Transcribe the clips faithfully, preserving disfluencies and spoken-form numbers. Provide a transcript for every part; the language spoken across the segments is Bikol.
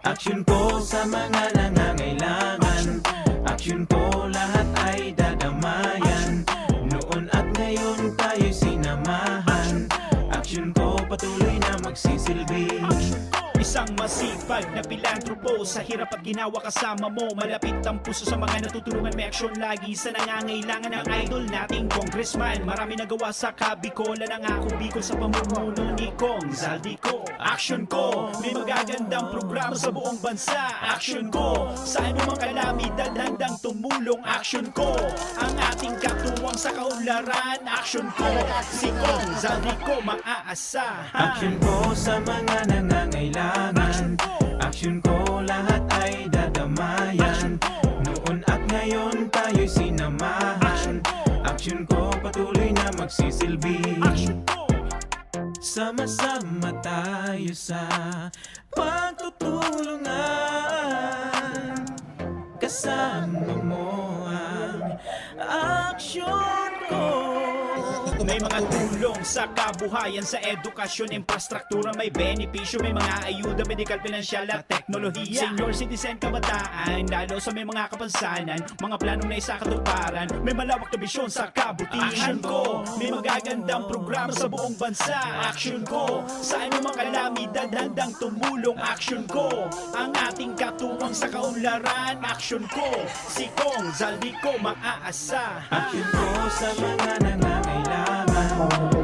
Aksyon ko sa mga nangangailangan. Aksyon ko, lahat ay dadamayan. Noon at ngayon tayo'y sinamahan. Aksyon ko, patuloy na magsisilbi. Isang masipag na pilantropo, sa hirap at ginawa kasama mo. Malapit ang puso sa mga natutulungan, may aksyon lagi sa nangangailangan. Ang idol nating congressman, marami nagawa sa Kabicol. Nangako Bicol sa pamumuno ni Cong Zaldy Co. Aksyon ko, may magagandang programa sa buong bansa. Aksyon ko, sa anumang kalamidad handang tumulong. Aksyon ko, ang ating katuwang sa kaunlaran. Aksyon ko, si Cong Zaldy Co maaasahan. Aksyon ko sa mga nangangailangan. Aksyon ko, lahat ay dadamayan. Noon at ngayon tayo'y sinamahan. Aksyon ko, patuloy na magsisilbi. Sama-sama tayo sa pagtutulungan. Kasama mo ang aksyon ko. May mga tulong sa kabuhayan, sa edukasyon, infrastruktura, may benepisyo, may mga ayuda, medikal, pinansyal at teknolohiya. Senior citizen, kabataan, lalo sa may mga kapansanan, mga planong naisakatuparan, may malawak na bisyon sa kabutihan. Aksyon ko, may magagandang programa sa buong bansa. Aksyon ko, sa anumang kalamidad handang tumulong. Aksyon ko, ang ating katuwang sa kaunlaran. Aksyon ko, si Cong Zaldy Co maaasahan. Aksyon ko sa mga nangangailangan.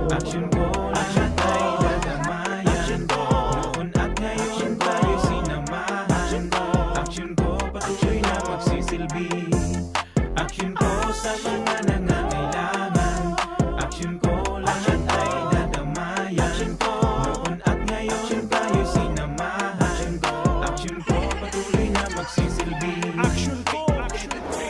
Aksyon ko, lahat ay dadamayan. Noon at ngayon tayo sinamahan. Aksyon ko, patuloy na magsisilbi. Aksyon ko sa mga nangangailangan. Aksyon ko, lahat ay dadamayan. Noon at ngayon tayo sinamahan. Aksyon ko, patuloy na magsisilbi. Aksyon ko, aksyon ko.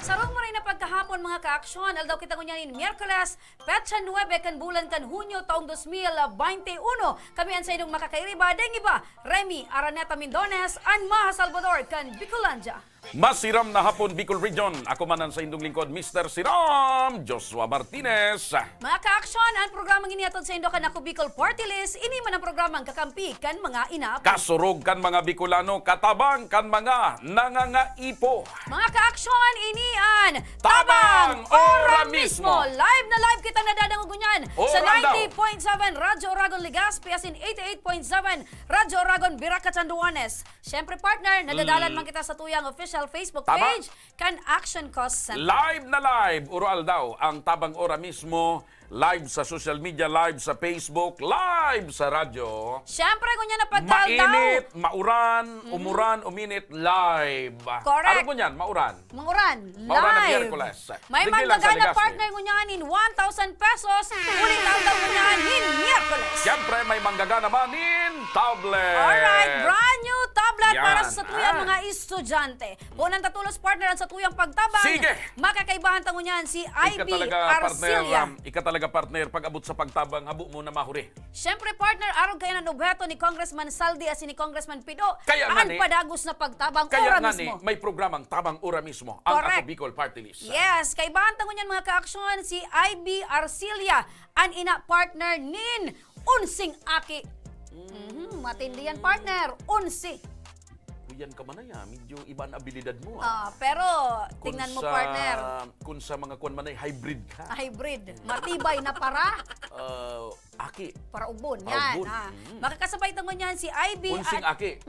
Sarong maray na pagkahapon, mga kaaksyon. Aldaw kita ngunyan nin Miyerkules, petsa nuebe kan bulan kan Hunyo, taong dos mil baynte uno. Kami an saindong makakairiba, daing iba, Remy Araneta Mindones, an Maha Salvador kan Bicolandia. Masiram na hapon, Bicol Region. Ako man an saindong lingkod, Mister Siram, Joshua Martinez. Mga kaaksyon, an programang ini hatod saindo kan Ako Bicol Party List. Ini man an programang kakampi kan mga inaapo. Kasurog kan mga Bicolano, katabang kan mga nangangaipo. Mga kaaksyon, ini an Tabang Ora Mismo. Live na live kita nadadangog ngunyan sa ninety point seven Radyo Oragon Legazpi, asin eighty-eight point seven Radyo Oragon Virac, Catanduanes. Siyempre, partner, nadadalan man kita sa tuyang official Facebook page kan Action Cause Center. Live na live, uro aldaw, ang Tabang Ora Mismo, live sa social media, live sa Facebook, live sa radyo. Siyempre, ngunyan na pagkaaldaw. Mainit, mauran, umuran, uminit, live. Correct. Ano po niyan? Mauran. Mauran, live. Mauran na Miyerkules. May manggagana, partner, ngunyan nin one thousand pesos. Ulit aldaw ngunyan nin Miyerkules. Siyempre, may manggagana man nin tablet. Alright, brand new tablet para sa tuyang mga estudyante. Poon ta tolos, partner, an satuyang pagtabang. Sige. Makakaibahan ta ngunyan si Ivy Arcilia. Ika talaga, partner, pag-abot sa pagtabang, habo mo na mahuri. Siyempre, partner, arog kaiyan an obheto ni Congressman Zaldy asin ni Congressman Pido, an padagos na pagtabang ora mismo. Kaya ngani, may programang Tabang Ora Mismo, ang Ako Bicol Party List. Yes, kaibahan ta ngunyan, mga kaaksyon, si Ivy Arcilia, an ina, partner, nin onseng aki. Mhm, matindi yan, partner. Onse. Kuyan ka man ay, ah. Medyo iba an abilidad mo, ah. Ah, pero tingnan mo, partner. Kung sa mga kuwan man ay hybrid ka. Hybrid. Matibay na para? Ah, aki. Para ugbon. Yan, ah. Makakasabay ta ngunyan si Ivy. Onseng aki.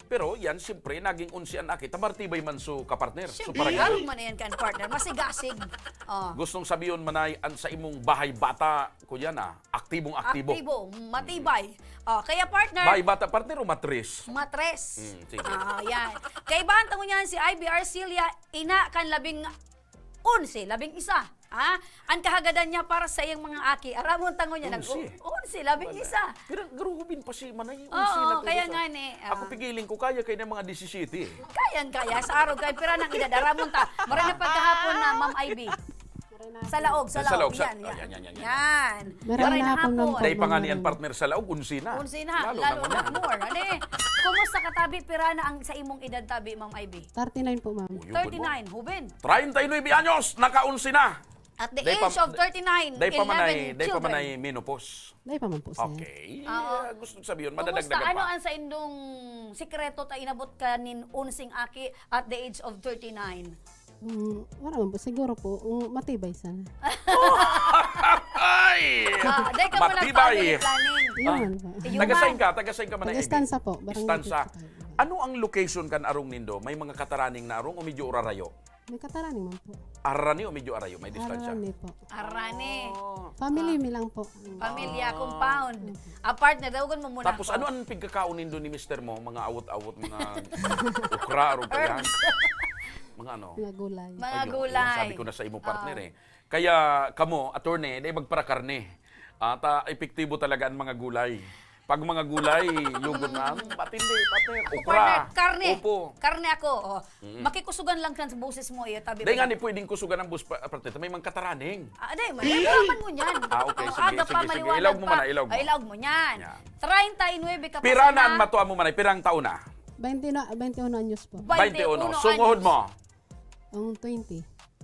Pero yan, siyempre, naging onse an aki. Ta matibay man so kapartner. Siyempre, arog man yan kan partner. Masigasig. Oh. Gustong sabihon man ay, an sa imong bahay bata, kuyan, ah. Aktibong-aktibo. Aktibo, matibay. Oh, kaya, partner. Bahay bata, partner, o matres? Matres. Hmm, sige. Ah, yan. Kaibahan ta ngunyan si Ivy Arcilia, ina kan labing onse, labing isa. Ha? Ang kahagadan niya para sa iyang mga aki. Aramon tango niya, nag- Onse. Onse, labing Wala. isa. Pero grubin pa si Manay, Oo, onse na to kaya sa nga ni, ah. Ako pigiling ko, kaya kayo ng mga disisiyete. Kayang-kaya, sa araw kay pira ng edad, aramon ta. Maray na pagkahapon na, Ma'am Ivy. Sa laog, sa Sa laog, laog, sa yan, oh, yan. yan, yan, yan, yan. Yan. Maray Maray na na hapon, hapon. Ma'am. Day pa nga ni ang partner sa laog, onse na. Onse na, Lalo lalo naman na yan. more. Ano eh? Kumusta ka, tabi? Pira na ang sa imong edad, tabi, Ma'am Ivy? Thirty-nine po, ma'am. Uy, yun, good Thirty-nine, mo. Huben. Treinta y nueve anyos, naka-onse na. At the Day pa- age of thirty-nine, day pa manay, eleven day pa children. manay menopause. Day pa man po, sir. Okay. Oo. Ah, gusto sabihin, Kumusta? madadagdagan Ano pa. ang sa indong sikreto ta inabot ka nin onseng aki at the age of thirty-nine? Mm, wala man po. Siguro po, mm, matibay sana. Ay! Ah, dahil ka muna Matibay! family planning. Yun Ah, man po. Yun Taga man. saan ka? Taga saan ka man, Taga Ivy? Estanza po. Barangay Estanza. fifty-five. Ano ang location kan arong nindo? May mga kataraning na arong o medyo urarayo? May kataraning man po. Arani o medyo arayo? May distansya? Arani po. Arani. Oh. Family Ah. mi lang po. Pamilya, Ah. compound. Opo. Ah, partner, dawagon mo muna Tapos ako. ano ang pigkakaon nindo ni mister mo? Mga awot-awot, mga okra, arog pa yan? Herbs. Mga ano? Mga gulay. Mga Ayun, gulay. yun, sabi ko na sa imo, partner, Ah. eh. Kaya kamo, attorney, dai magparakarne. At, ah, epektibo talaga ang mga gulay. Pag mga gulay, yugod na, Mm. matindi, partner. Ako, Okra. partner, karne. Opo. Karne ako, oh. Mm. Makikusugan lang kan sa boses mo, iyo, tabi Dai mo. nga ni pwedeng kusugan ang bus-, pa-, partner. May mga kataraning. Ah, dai, mali. Wala man mo niyan. Ah, okay, Oh, sige, aga sige, pa, sige. maliwanag Ilaog mo pa. man na, ilaog mo. Ay, ilaog mo niyan. Yan. Treinta y nueve ka pa Pira na sana. ang matua mo man ay? Pirang taon na? Bainte na, bainte uno anyos po. Bainte uno. Bainte uno So, ngohod anyos. mo? Ang twenty.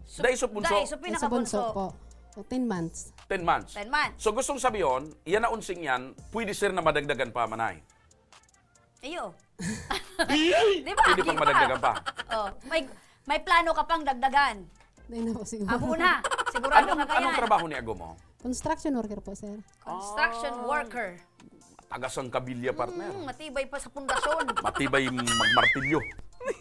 So, Dai, so, bunso? dai, so, Ay, sa bunso pinakabunso. po. So, ten months. Ten months. Ten months. So, gustong sabihin, yan na onseng yan, pwede, sir, na madagdagan pa, manay. Iyo. Di ba? Pwede Di pang ba? madagdagan pa. Oh, may, may plano ka pang dagdagan. Dai na po siguro. Amo na. Sigurado Anong, ka kaya. anong trabaho ni ago mo? Construction worker po, sir. Construction Ah. worker. Tagas ang kabilya, partner. Mm, matibay pa sa pundasyon. Matibay magmartilyo.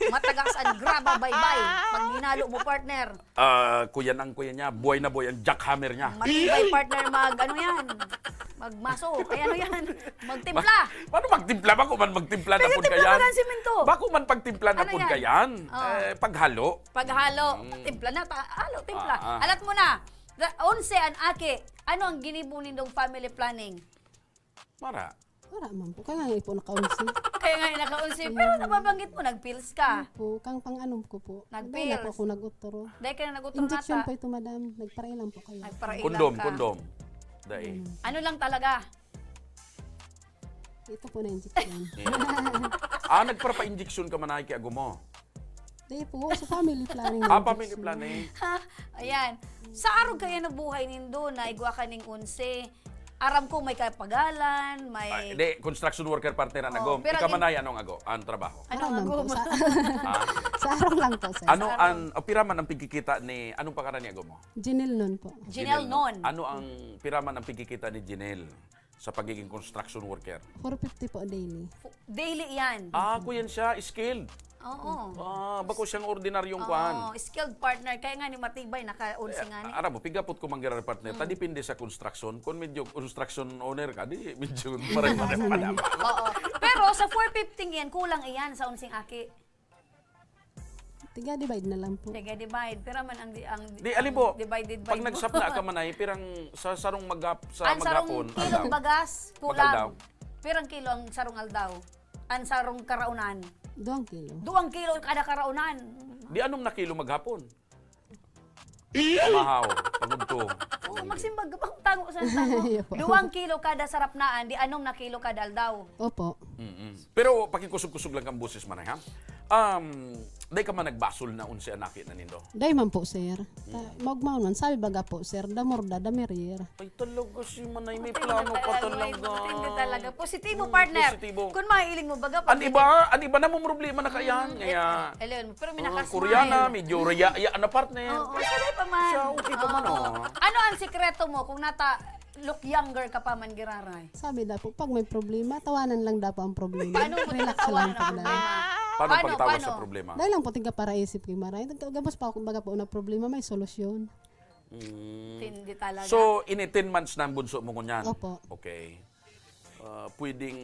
Matagas ang graba, baybay. Pag hinalo mo, partner. Ah, kuya nang kuya niya, buhay na buhay ang jackhammer niya. Matibay, partner, mag, ano yan? Magmaso. Ay, ano yan? Magtimpla. Ma-, paano magtimpla? Bako man magtimpla na Pwede pun timpla kayan. man ang simento. Bako man pagtimpla na Ano pun yan? kayan. Oh. Eh, paghalo. Paghalo. Mm. Timpla na, ta-, halo, timpla. Ah, ah. Alat mo na. Ra-, onse an aki. Ano ang ginibo nindong family planning? Mara. Wala man po. Kaya nga po naka-onse. Kaya nga naka-onse. Pero Mm. nababanggit mo, nag-pills ka. Opo, kang pang-anom ko po. Nag-pills. Dahil ako nag-utro. Dahil ka na nag-utro Injection nata. po ito, madam. Nagparailang po kayo. Nagparailang Kondom, ka. kondom. Dai. Mm. Ano lang talaga? Ito po na injection. Yeah. Ah, nagpapa-injection ka man ay kay ago mo? Di po, sa family planning Ah, lang po family siya. planning. Ha? Ayan. Sa arog kaya na buhay nindo, na igwa ka ning onse, aram ko may kapagalan, may Ah, di, construction worker partner ang Oo, ago. pero Ika man gin- ay anong ago? Ang trabaho? Anong Ano man ago po, mo? sa, Ah? sa arog lang po, sir. Ano Sa arog. ang, o, pira man ang pigkikita ni, anong pangalan ni ago mo? Janelle Non po. Janelle Janelle Non. Non. Ano ang, pira man ang pigkikita ni Janelle sa pagiging construction worker? Four fifty po daily. Fu-, daily yan. Ah, kuyan siya, skilled. Oo. Ah, bako siyang ordinaryong Oo, kwan. skilled partner. Kaya nga ni matibay, naka-onse Eh, nga ni. aram mo, pigapot ko manggiraray partner. Ta Mm. depende sa construction. Kung medyo construction owner ka, di medyo maray-maray pa naman. Oo. Pero sa four fifty yan, kulang iyan sa onseng aki. Tiga divide na lang po. Tiga divide. Pira man ang di-, ang Di, ang alam mo, divided by pag mo? nagsapna ka man ay, pirang sa sarong maghap-, sa Ang sarong maghapon, kilong aldaw. bagas, Mag-aldaw. kulang. Pirang kilo ang sarong aldaw? Ang sarong karaonan? Duwang kilo. Duwang kilo kada karaonan. Di anom na kilo maghapon. Pamahaw, pagudto. Oo, magsimbag ka pa kung tango sa tango. Iyo po. Duwang kilo kada sarapnaan, di anom na kilo kada aldaw. Opo. Mm-mm. Pero pakikusog-kusog lang kang boses man, ha? Um, dai ka man nagbasol na onse an aki na nindo? Dai man po, sir. Ta-, Mm. maugmaon man. Sabi baga po, sir, the more the, the merrier. Ay, talaga si Manay, may Matindi plano pa talaga, may talaga. matindi talaga. Positibo, Mm, partner. positibo. Kung mahiling mo, baga, An pag iba, an iba namomroblema na kaiyan. Mm, Kaya, eh, alin, pero ah, minakasmile. Koreana, medyo raya-, ya na, partner. Oo, siya pa man. Siya, okay pa man, Oo. oh. Ano ang sikreto mo kung nata-, look younger ka pa man, giraray? Sabi daw po, pag may problema, tawanan lang daw po ang problema. Paano mo Relax lang tinatawanan po ang daw. problema? Paano Paano, pagtawa sa paano? problema? Dahil lang po, tiga para isip ko, Maray. Gabos pa ako, baga po na problema, may solusyon. Mm. Tindi talaga. So, ini ten months na ang bunso mo ngunyan? Opo. Okay. Ah, pwedeng,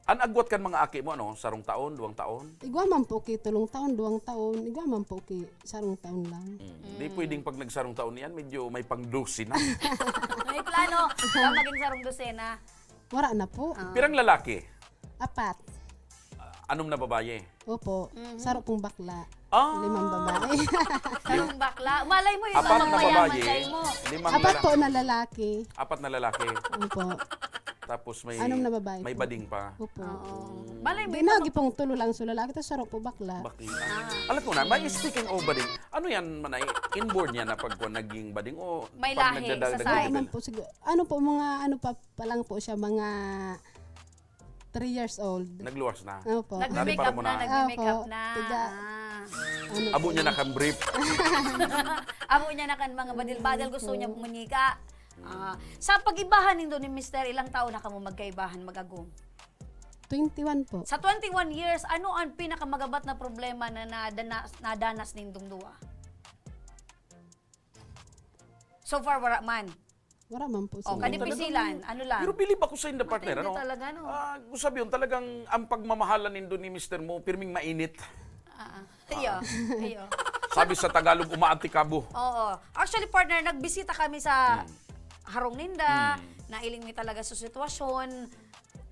an agwat kan mga aki mo, ano, sarong taon, duwang taon? Igwa man po ki tulong taon, duwang taon. Igwa man po ki sarong taon lang. Mm. Di pwedeng pag nagsarong taon yan, medyo may pang-dose na. May plano na maging sarong dosena. Wala na po. Ah. Pirang lalaki? Apat. Ah, anom na babayi? Opo. Mhm. Saro pong bakla. Ah. Limang babae. Sarong bakla. Malay mo, yung Apat na mga babayi, mayaman kayo mo. Limang Apat lala- po na lalaki. Apat na lalaki. Opo. Tapos may, Anom na babae may po. Bading pa. Opo. Oo. Malay mo, Di ito nagi pong tulo lang sa lalaki, tapos saro po bakla. Bakla. Ah. Alam ko na, may speaking of bading, ano yan, Manay? Inborn yan na pag naging bading o May pag lahi, nagdadagdag sa ng side. Ano level? Po, siguro, ano po, mga ano pa, pa lang po siya, mga three years old. Nagluwas na? Opo. Nagme-make Nari up para mo na, na. Nagme-make up Opo. Na. Tiga- Ah. Ano Abo po niya yun? Nakan brief. Amo niya na kan mga badil-badil, gusto niya munyika. Ah, sa pag-ibahan nindo ni Mister, ilang taon na kamo magkaibahan, mag-agom? Twenty-one po. Sa twenty-one years, ano ang pinakamagabat na problema na nadana-, nadanas nindong duwa? So far, wala man. Wala man po, Oh, sir. Kadipisilan, ano lang. Pero bilib ako sa inda, partner, Matindi ano? Talaga, no? Ah, kung sabi yun, talagang ang pagmamahalan nindo ni mister mo, pirming mainit. Ah, ah. Iyo, iyo. Sabi sa Tagalog, umaantikabo. Oo. Actually, partner, nagbisita kami sa Hmm. harong ninda, Hmm. nailing mi talaga sa sitwasyon.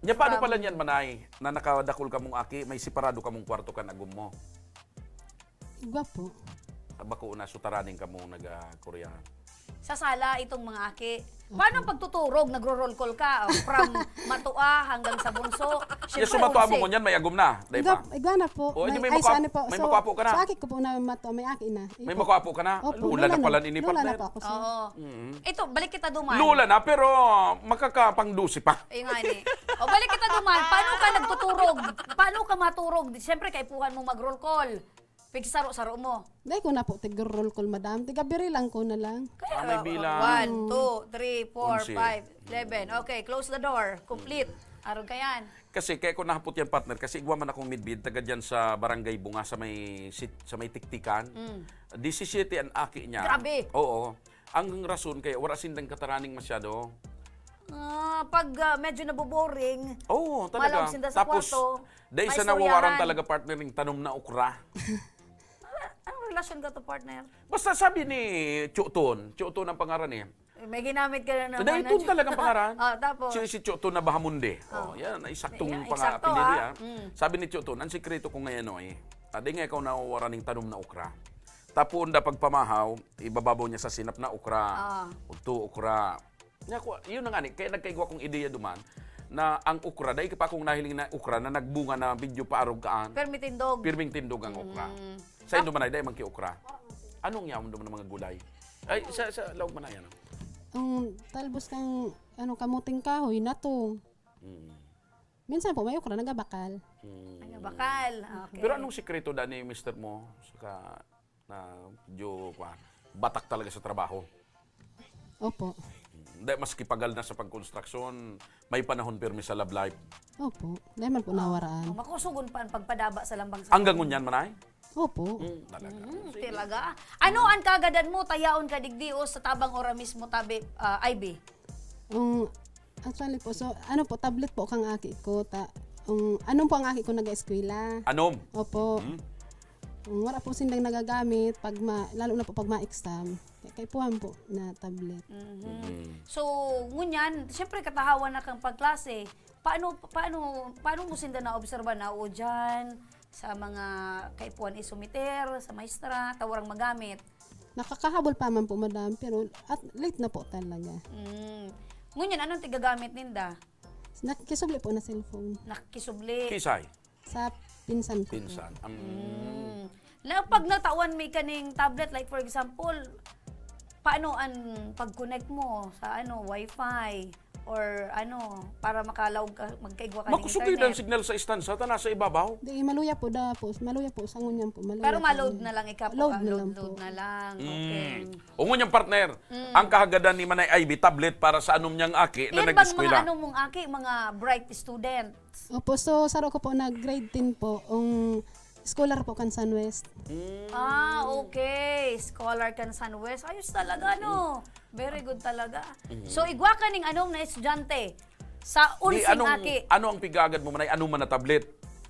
Nya, paano From pala niyan, Manay, na nakadakul kamong aki, may separado kamong kwarto kan agom mo? Igwa po. Bako na, sutaraning kamong naga-Korea. Sa sala itong mga aki. Opo. Paano ang pagtuturog? Nagro-roll call ka? Oh, from matua hanggang sa bunso. Yes, Siyempre, sumatua mo onse. Ngunyan, may agom na, di ba? Igwa, igwa na po. O, hindi, May may ice makwa-, ano po. may So, makwapo ka na. Sa aki ko po na matua, may aki na. May Ipo. Makwapo ka na? Opo, Lula na lola pala na. Ini, Lola partner. Na po ako, sir. Oo. Mm. Ito, balik kita duman. Lola na, pero makakapangdusi pa. Ayun nga ni. O, balik kita duman. Paano ka nagtuturog? Paano ka maturog? Di, siyempre, kaipuhan mo mag-roll call. Pigsaro-saro mo. Dai ko na po tig-roll call, madam. Tiga biri lang ko na lang. Kaya, Ah, may bilang. One, two, three, four, Onse. Five, eleven. Okay, close the door. Complete. Arog ka yan. Kasi kaya ko nahapot yan, partner, kasi igwa man akong midbid, taga dyan sa Barangay Bunga, sa may sit-, sa may Tiktikan. Mm. Disisiyete an aki niya. Grabe. Oo. Ang rason kaya wala sindang kataraning masyado. Ah, pag, ah, medyo naboboring, Oo, talaga. Malaog sinda sa Tapos, kwarto, dahil sa maistoryahan. Nawawaran talaga, partner, ng tanom na okra. Ah, anong relasyon ka to, partner? Basta sabi ni Chuton, Chuton ang pangaran eh. May ginamit ka na naman Dahil na Chuton Chuton. Talagang pangaran. Ah, tapos? Si, si Chuton na Bahamonde. Oh, Oh. Yan, isaktong Yan, panga-, eksakto, apelyido ah. Yan. Mm. Sabi ni Chuton, ang sikreto ko ngayon, eh, ah, di nga ikaw nawawaran ng tanom na okra. Tapon da pagpamahaw, ibababaw niya sa sinap na okra. Ah. Udto, okra. Nya ko, yun na nga ni, kaya nagkaigwa kong ideya duman, na ang okra, dahil pa akong nahiling na okra na nagbunga na medyo paarog kaan. Pirmi tindog. Pirming tindog ang okra. Mm. Sa Indomanay, dahil man ki okra. Anong yaon duman ng mga gulay? Ay, sa, sa laog man na yan, oh. Ang talbos kang, ano, kamuting kahoy, natong. Mm. Minsan po, may okra, nagabakal. Mm. Nagabakal, okay. Pero anong sikreto da ni mister mo? Saka, na medyo, kwan, batak talaga sa trabaho. Opo. Hindi, maski pagal na sa pagkonstruksyon, may panahon pirmi sa love life. Opo. Dahil man po nawaraan. Oh, makusugon pa ang pagpadaba sa lambang sa Hanggang ngunyan, manay? Opo. Hmm, talaga. Mm, Sige. Talaga? Ano ang kagadan mo, tayaon ka digdi o sa tabang ora mismo tabi, ah, I B? Um, actually po, so, ano po, tablet po kang aki ko. Ta, um, anom po ang aki ko nag-eskwela. Anom? Opo. Mm. Um, wala po sindang nagagamit, pag ma, lalo na po pag ma-exam. Kaya kaipuhan po na tablet. Mhm. Mm. So, ngunyan, siyempre, katahawan na kang pagklase. Paano, paano, paano mo sinda naobserba na o dyan sa mga kaipuhan isumiter, sa maestra, tawarang magamit? Nakakahabol pa man po, madam, pero at late na po talaga. Mm. Ngunyan, anong tigagamit ninda? Nakikisubli po na cellphone. Nakikisubli. Kisay? Sa pinsan ko po. Pinsan. Ang Mm. Na pag natawan mi kaning tablet, like for example, paano an pag-connect mo sa ano, wifi? Or ano, para makalaog ka, magkaigwa ka ng Makusog kayo internet. Ng signal sa istansa, ta nasa ibabaw? Di, maluya po, da po. Maluya po, sa ngunyan po. Maluya Pero po. Ma-load na lang, ikaw po, Load ah, na load, lang load po. Na lang. Mm. Okay. O ngunyan, partner, Mm. ang kahagadan ni Manay Ivy, tablet para sa anom niyang aki na Yan bang nag-eskwela. Mga ano mong aki, mga bright students? Opo, so, saro ko po na grade ten po, ang scholar po kan San West. Mm. Ah, okay. Scholar kan San West. Ayos talaga, no? Very good talaga. Mm. So, igwa ka ning anom na estudyante. Sa Di, unsing anong, aki. Ano ang pigagad mo, Manay? Ano man na tablet?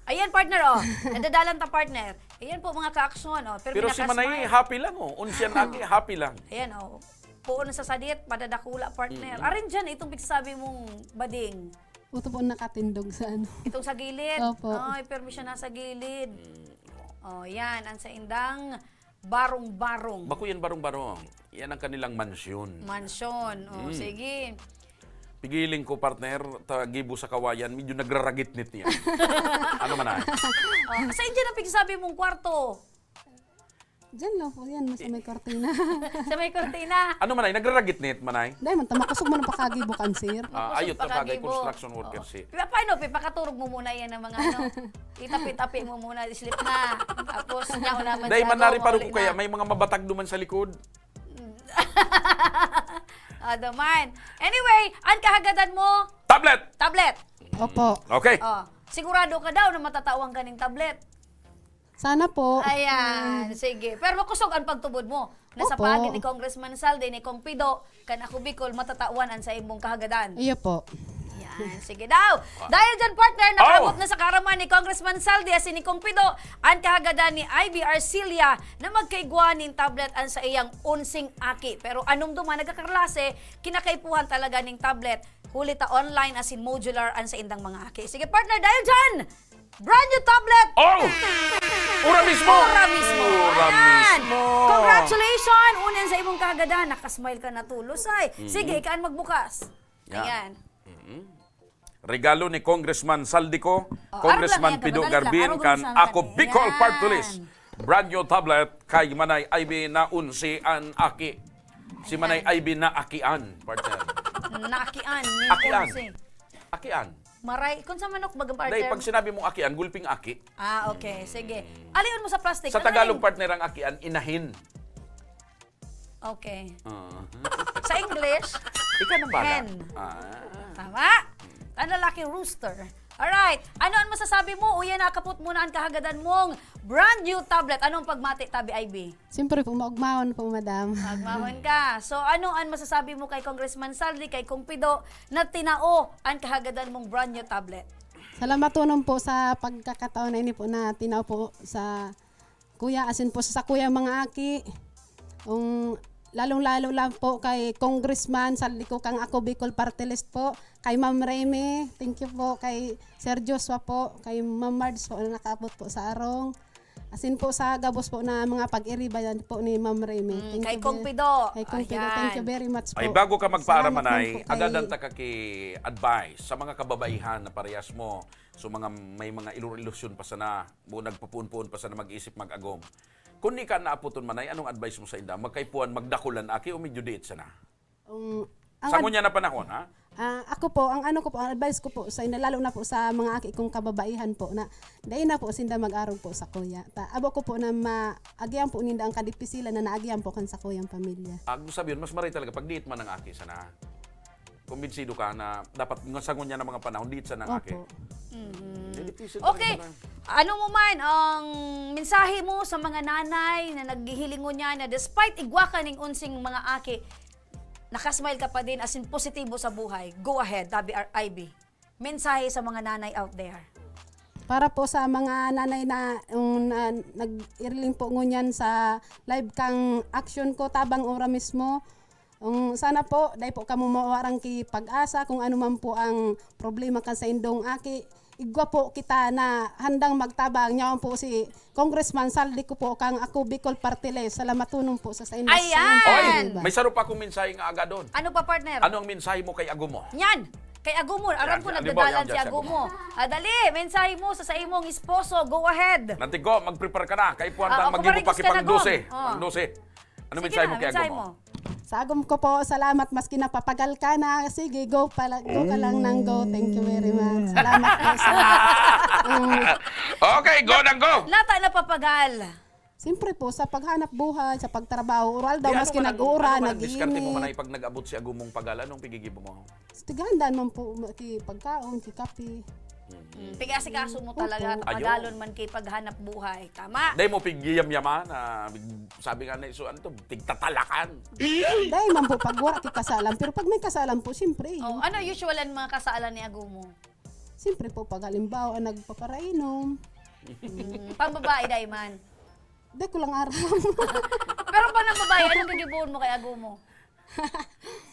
Ayan, partner, oh. Nadadalan ta, partner. Ayan po, mga kaaksyon, oh. Pero Pero si Manay, happy lang, oh. Unsing aki, happy lang. Ayan, oh. Puon sa sadit, padadakula, partner. Mm-mm. Arin dyan, itong pigsasabi mong bading. Ito po nakatindog sa ano. Itong sa gilid. Opo. Ay, pero siya nasa gilid. Mm. Oh, yan. Ang sa indang barong-barong. Bako yan barong-barong. Yan ang kanilang mansyon. Mansyon. Oh, Mm. sige. Pigiling ko, partner, ta gibo sa kawayan, medyo nagraragitnit niya. Ano man ay? Oh, sa inyo na pigsasabi mong kwarto? Diyan lang po yan, sa may kortina. Sa may kortina. Ano man ay? Nagraragitnit man ay? Dahil man, tamakasog man ang pakagibo kan, sir. Ah, Kusog ayot na bagay, pakagibo. Construction worker Oo. si. Pa-, paano, Pe? Pakaturog mo muna yan ng mga ano. Itapi-tapi mo muna, sleep na. Tapos, niya ko naman Dahil sa manari ano, pa rin ko uli kaya, na. May mga mabatag duman sa likod. Ah, duman. Anyway, ang kahagadan mo, Tablet! Tablet. Opo. Okay. Oh, sigurado ka daw na matatawan ka ning tablet. Sana po. Ayan, Mm. sige. Pero makusog ang pagtubod mo. Nasa Opo. paagi ni Congressman Saldi, ni Kong Pido, kan Ako Bicol, matatawan ang sa imong kahagadan. Iyo po. Yan, sige daw. Dahil dyan, partner, nakaabot Oh! na sa kaaraman ni Congressman Saldi asin ni Kong Pido ang kahagadan ni Ivy Arcilia na magkaigwa nin tablet an sa iyang unsing aki. Pero anong duman nagkakarlase, kinakaipuhan talaga ning tablet. Huli ta online asin modular an sa indang mga aki. Sige, partner, dahil dyan, brand new tablet! Oh! Ura mismo! Ura mismo! Ura Ayan! mismo! Congratulations! Unan sa imong kahagadan. Nakasmile ka na tulos, ay. Mm-hmm. Sige, ikaan magbukas. Yan. Ayan. Mm-hmm. Regalo ni Congressman Saldico, Oh, Congressman arog lang yan, Pido kagalit lang. Garbin, Arog kan lang sana Ako eh. Bicol Yan. Party List. Brand new tablet kay Manay Ivy na unsi an aki. Si Manay Ayan. Ivy na akian, partner. Naakian, ni Akian. Ponce. Akian. Maray, kung sa manok, bagang partner. Dahil pag sinabi mong akian, gulping aki. Ah, okay. Sige. Aliyon mo sa plastic. Sa Ano Tagalog, yun? partner, ang akian, inahin. Okay. Ah. Sa English, Ikaw nang bahala. hen. Ah. Tama? Ang lalaki, rooster. Alright. Ano ang masasabi mo? Uya, nakapot mo na ang kahagadan mong brand new tablet. Anong pagmati, Tabi Ivy? Siyempre po, maugmahon po, madam. Maugmahon ka. So, ano ang masasabi mo kay Congressman Saldi, kay Kong Pido, na tinao ang kahagadan mong brand new tablet? Salamaton po sa pagkakataon na ini po na tinao po sa kuya, asin po sa kuyang mga aki. Ang lalong-lalo lang po kay Congressman Saldi ko kang Ako Bicol Party List po, kay Ma'am Remy, thank you po, kay Sir Joshua po, kay Ma'am Mards po na nakaabot po sa arong. Asin po sa gabos po na mga pag-iribayan po ni Ma'am Remy. Mm, Thank kay you Kong ve-, Pido. Kay Kong Pido. Thank you Ayan. very much po. Ay, bago ka magpaaram, Salamat Manay, din po kay agadan ta ka ki advice sa mga kababaihan na parehas mo. So, mga may mga ilu-, ilusyon pa sana, mo nagpupuon-puon pa sana mag-isip, mag-agom. Kung di ka naaputon, Manay, anong advice mo sa inda? Magkaipuhan, magdakulan aki o medyo diit sana? Um, ang Sa ad- ngunyan na panahon, ha? Ah, ako po, ang ano ko po, ang advice ko po sa inda, lalo na po sa mga aki kong kababaihan po, na dai na po sinda mag-arog po sa kuya. Ta, abo ko po na maagihan po ninda ang kadipisilan na naagihan po kan sa kuyang pamilya. Ang sabi yun, mas maray talaga pag diit man ang aki sana. Kumbinsido ka na dapat nga sa ngunyan na mga panahon, diit sana ang aki. Opo. Mhm. Dai, dipisil Okay. talaga na. Ano mo man ang mensahe mo sa mga nanay na naghihiling ngunyan na despite igwa ka ning unsing mga aki, nakasmile ka pa din, as in, positibo sa buhay. Go ahead, Tabi R I B. Mensahe sa mga nanay out there. Para po sa mga nanay na, um, na nag-iriling po ngunyan sa live kang action ko, tabang ora mismo. Um, sana po, dai po kamo mawarang ki pag-asa kung ano man po ang problema kan sa indong aki. Igwa po kita na handang magtabang. Yaon po si Congressman Saldi ko po kang Ako Bicol Party List. Salamaton po sa, sa inyo. Ayan! Oy, Salamat. may saro pa akong mensahe nga agadon. Ano pa, partner? Ano ang mensahe mo kay Agumo? Yan! Kay Agumo, aram Yan, ko yan. Halimbawa, nagdadalan yan, si yan, si Agumo. Agumo. Ah, dali, mensahe mo sa, sa imong esposo. Go ahead. Nantigo, mag-prepare ka na. Kay Puan Ah, tang ako magibo pa pa rin ka na, kipang dose. Gom. Oh. Pang dose. Ano Sige mensahe na, mo kay mensahe Agumo? mo. Sa Agom ko po, salamat. Maski napapagal ka na, sige, go pala, go ka lang ng go. Thank you very much. Salamat po sa, um, Okay, go nang go! Lata na papagal. Siyempre po, sa paghanap buhay, sa pagtrabaho, oral daw, Di, ano maski man ang, nag-uuran, ano man ang diskarte mo, nag-iinit. Manay, pag nag-abot si Agumong pagal? Anong pigigibo mo? Tighandaan man po, ki-, pagkaon, ki-, kape. Mm, pig-asikaso mo talaga, Opo. Ayaw. Tapagalon man kay paghanap buhay. Tama? Dai mo pigyamyaman, ah, sabi nga na iso, ano to, tigtatalakan. Dai man po, pag wala ki kasalan, pero pag may kasalan po, siyempre. Oh, ano usual ang mga kasalan ni agomo? Siyempre po, pag halimbawa, nagpaparainom. Mm, pambabae, dai man. Dai ko lang aram. Pero pag nang babae, anong gigibohon mo kay agomo?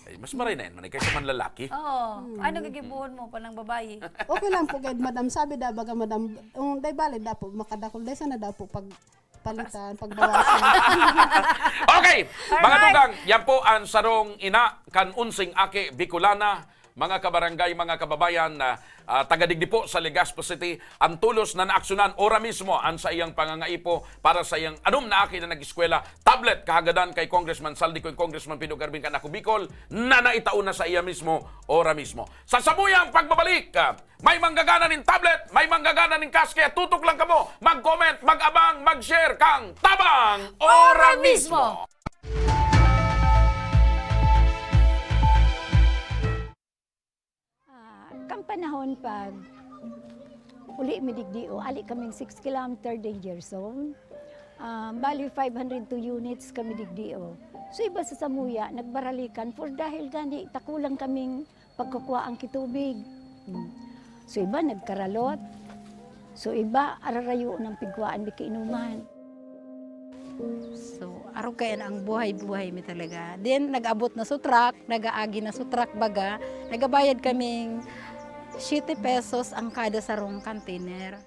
Ay, mas maray na yan, man, kaysa man lalaki. Oo. Hmm. Ano gigibohon mo pag nang babae? Okay lang po, gayod, madam. Sabi da, baga, madam, um, dai bale da po, makadakul, dai sana da po pagpalitan, pagbawasan. Okay, mga Alright. tugang, yan po ang sarong ina kan unsing aki Bicolana, mga kabarangay, mga kababayan, na, ah, taga digdi po sa Legazpi City, ang tulos na naaksyonan ora mismo ang saiyang pangangaipo para sa iyang anom na aki na nag-eskwela, tablet, kahagadan kay Congressman Zaldy Coy, Congressman Pido Garbin kan Ako Bicol, na naitao na sa iya mismo, ora mismo. Sa samuyang pagbabalik, ah, may manggagana nin tablet, may manggagana nin cash, kaya tutok lang kamo, mag-comment, mag-abang, mag-share kang Tabang Ora Ora Mismo! Mismo! Ah, kan panahon pag uli mi digdi, o, ali kaming six kilometer danger zone. Ah, bali, five hundred two units kami digdi, o. So, iba sa samuya, nagbaralikan for dahil gani, takulang kaming pagkukuhaan ki tubig. Hmm. So, iba nagkaralot. So, iba, ararayo ng pigkuhaan mi kainuman. So, arog kaya na ang buhay-buhay mi talaga. Then, nag-abot na sa truck, nag-aagi na sa truck baga, nagabayad kaming siyete pesos ang kada sarong container.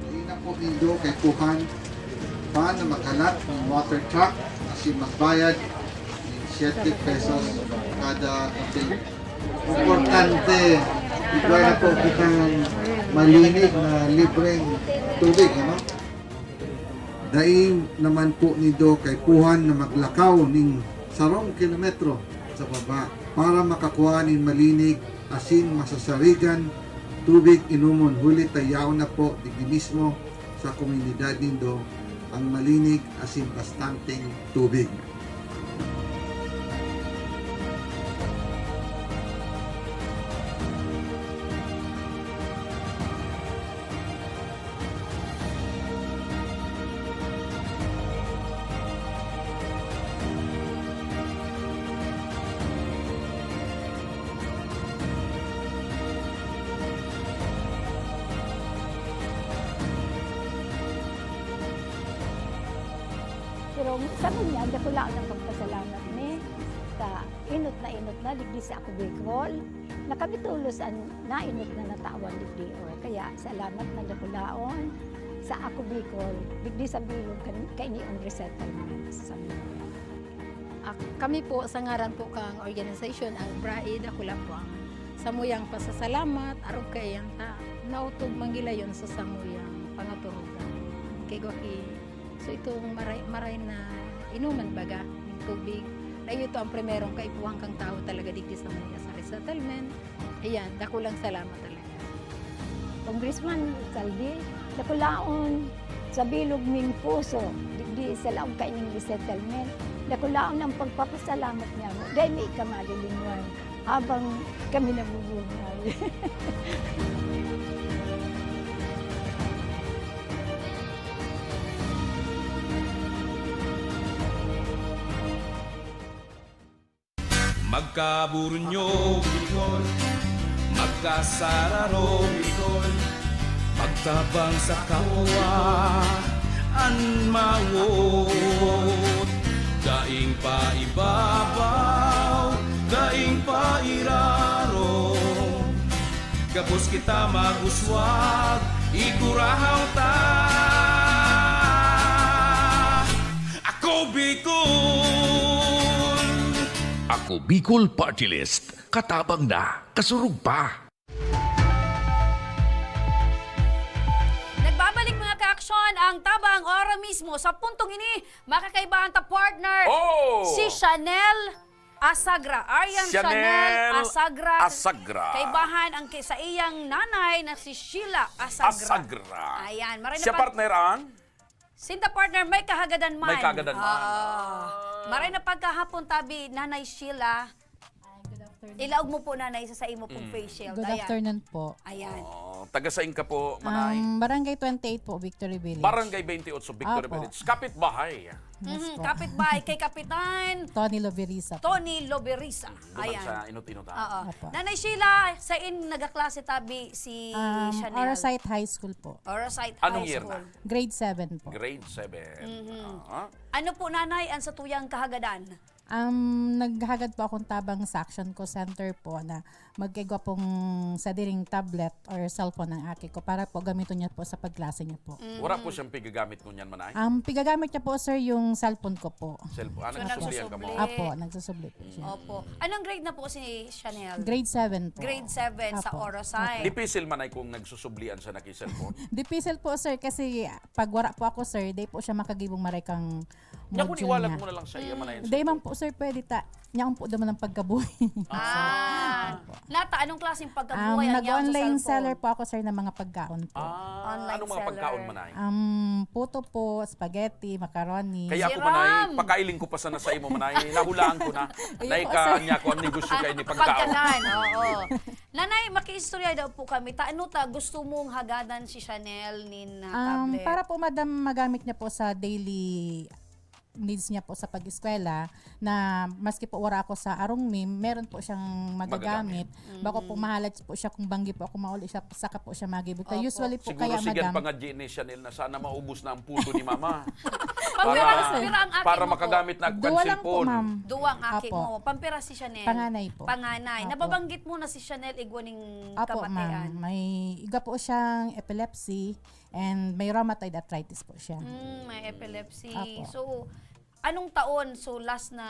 Dai na po nindo kaipuhan pa na maghalat nin water truck asin magbayad nin siyete pesos kada container. Importante, igwa na po kitang malinig na libreng tubig, ano? Dai naman po nindo kaipuhan na maglakaw nin sarong kilometro sa baba para makakua nin malinig asin masasarigan tubig inomon, huli ta yaon na po digdi mismo sa komunidad nindo ang malinig asin bastanteng tubig. Pero sa ngunyan, dakula ang pagpasalamat mi ta enot na enot na digdi sa Ako Bicol, na kami tolos an naenot na natawan digdi. O, kaya salamat na dakulaon sa Ako Bicol, digdi sa bilog kan, kaini an resettlement sa Samuya. Ak-, kami po, sa ngaran po kang organisasyon, ang BRAE, dakula po ang samuyang pasasalamat, arog kaiyan ta, naotob man gilayon sa samuyang pangaturugan. Kay gwa ki So, itong maray, maray na inuman baga nin tubig, na iyo to ang primerong kaipuhan kang tawo talaga digdi sa Manila, sa resettlement. Ayan, dakulang salamat talaga. Congressman Zaldy, dakulaon sa bilog ming puso, digdi sa laog kaining resettlement, dakulaon ang pagpapasalamat niamo. Dai mi ka malilingwan. Habang kami nabubuhay. Magkaburunyo, Bicol. Magkasararo, Bicol. Magtabang sa kapwa an mawot. Daing paibabaw, daing pairarom. Gabos kita mag-uswag, igurahaw ta. Ako Bicol! Ako Bicol Party List, katabang na, kasurog pa. Nagbabalik, mga ka-aksyon, ang tabang ora mismo. Sa puntong ini, makakaibahan ta, partner, Oh! si Chanel Asagra. Arian Chanel, Chanel Asagra. Asagra. Kaibahan ang ki- sa iyang nanay na si Sheila Asagra. Asagra. Ayan, maray na Siya pag- partner an? Sinda, partner, may kahagadan man. May kahagadan man. Oo. Maray na pagkahapon tabi, Nanay Sheila. Ilaog mo po, Nanay, sa, sa imo pong face shield. Good Ayan. Afternoon po. Ayan. Oh, taga sain ka po, Manay? Um, Barangay twenty-eight po, Victory Village. Barangay twenty-eight, Victory Opo. Village. Kapit bahay. Yes Mhm, po. Kapitbahay kay Kapitan Tony Loberisa po. Tony Loberisa. Doon Ayan. Sa inot-inot, ha? Oo. Opo. Nanay Sheila, sa in nagaklase tabi si Um, Chanel? Orisite High School po. Orisite Anong High year School. na? Grade seven po. Grade seven. Mhm. Ah. Ano po, Nanay, ang satuyang kahagadan? Um, naghahagad po akong tabang sa Action Call Center po na magkaigwa pong sadiring tablet or cellphone ng aki ko para po gamiton niya po sa pagklase niya po. Wala po siyang pigagamit ngunyan, Manay? Ang pigagamit niya po, sir, yung cellphone ko po. Cellphone. Ah, So, nagsusublihan ka mo? nagsusublihan. Apo, nagsusublihan po siya. Opo. Anong grade na po si Chanel? Grade seven po. Grade seven sa Apo. Orisite. Dipisil, Manay, kung nagsusublian siya na ki cellphone. Dipisil po, sir, kasi pag wara po ako, sir, di po siya makagibong maray kang Nya kung module iwalat niya. mo na lang sa iya, Manay. Di man po, sir, pwede ta. Niya po naman ang pagkabuhi. Ah, Nata, anong klaseng Um, pagkabuhay ang yaon sa nag-online cellphone? Seller po ako, sir, ng mga pagkaon po. Ah, Online anong mga seller. Pagkaon, Manay? Um, puto po, spaghetti, macaroni. Kaya ako, Siram! Manay, pakailing ko pa sana sa imo, Manay. Nahulaan ko na. Ayun Naika po, sir. niya ako ang negosyo kay ni Pagkaon. Pagkalan, oo. Nanay, makiistorya daw po kami. Ta, ano ta, gusto mong hagadan si Chanel nin uh, Um, tablet? Para po, madam, magamit niya po sa daily needs niya po sa pag-eskwela, na maski po wala ako sa arong mim, meron po siyang magagamit. Bako po mahalat po siya kung banggi po ako mauli siya, saka po siya magibo. Opo. Usually po Siguro kaya, sigan madam. Pangadji ni Chanel na sana maubos na ang puto ni Mama. Pampira, pampira ang aki Para mo po. makagamit na ako Duwa kan lang po, cellphone. Ma'am. Duwang aki Apo. mo. Pampira si Chanel. Panganay po. Panganay. Apo. Nababanggit mo na si Chanel igwa ning Apo, kamatian. Ma'am. May iga po siyang epilepsy and may rheumatoid arthritis po siya. Mm, may epilepsy. Apo. So, anong taon? So, last na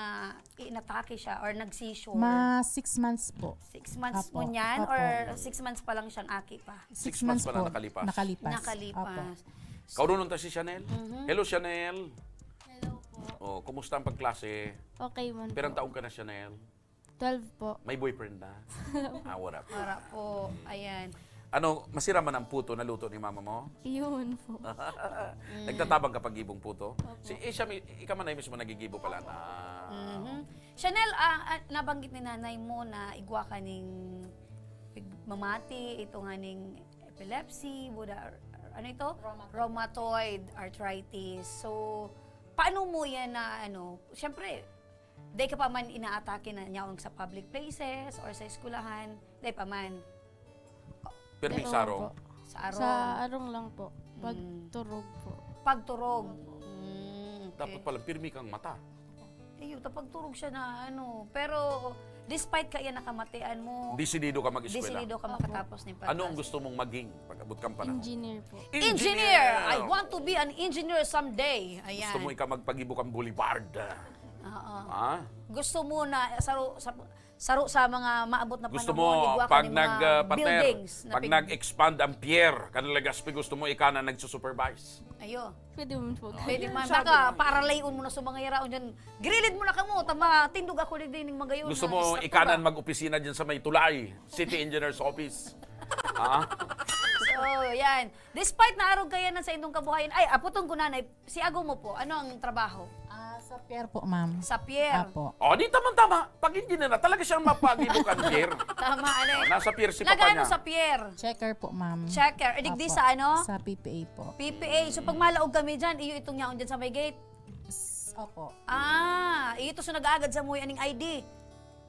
inatake siya or nag-seizure? Ma six months po. Six months Apo, mo niyan apo. Or six months pa lang siyang aki pa? Six months pa lang nakalipas. Nakalipas. Nakalipas. Apo. Kaurunon ta si Chanel. Mhm. Hello, Chanel. Hello po. Oh, kumusta ang pagklase? Okay man Pirang po. Taong ka na, Chanel? Twelve po. May boyfriend na? Ah, wala pa. Para po, ayan. Ano, masira man ang puto na luto ni mama mo? Yun po. Nagtatabang ka pag-ibong puto? Si, eh, siya, mi- ikaw man ay mismo nagigibo pala na. Mhm. Chanel, ah, ah, nabanggit ni nanay mo na igwa ka ning pig- mamati, ito nga ning epilepsy, buda, ano ito? Rheumatoid arthritis. So, paano mo yan na, ano, siyempre, day ka pa man inaatake na niyaon sa public places or sa eskwelahan, day pa man. Pirmi Pero sa arong? Po. Sa arong? Sa arong lang po. Pagturog po. Pagturog. Mm, okay. Dapat pala pirmi kang mata. Ayun, tapagturog siya na ano. Pero despite kaya nakamatian mo, Desidido ka mag-eskwela. Desidido ka makatapos ng Ano ang gusto mong maging pag-abot kang panahon? Engineer po. Engineer! I want to be an engineer someday. Ayan. Gusto mo ikaw magpagibo kang boulevard? Oo. Ha? Gusto mo na saro sa saro sa mga maabot na Gusto panahon, mo, igwa ka pag ng nag, mga uh, partner, buildings na pag pig- nag-expand ang pier, kan Legazpi, gusto mo ikaw na nagsusupervise? Ayo. Pwede man po. Pwede man. Sabi Baka mo. paralayon mo na sa mga yaraon dyan. Grilid mo na kamo. Tama, tindog ako digdi ning magayon Gusto na mo estatura. ikanan mag-opisina dyan sa may tulay, City Engineer's Office? Ha? So, yan. Despite na arog kayanan sa indong kabuhayan, ay, aputong ko, Nanay, si ago mo po, ano ang trabaho? Ah, sa pier po, ma'am. Sa pier. Apo. O, di tamang-tama. Pag engineer na, talaga siyang mapagibo kan pier. Tama, ano O, eh. nasa pier si papa Nag-ano niya. Sa pier? Checker po, ma'am. Checker. Eh, digdi Apo. Sa ano? Sa P P A po. P P A. So, pag malaog kami dyan, iyo itong yaon dyan sa may gate. S- Opo. Ah, iyo to so nag-aagad sa muya ning I D.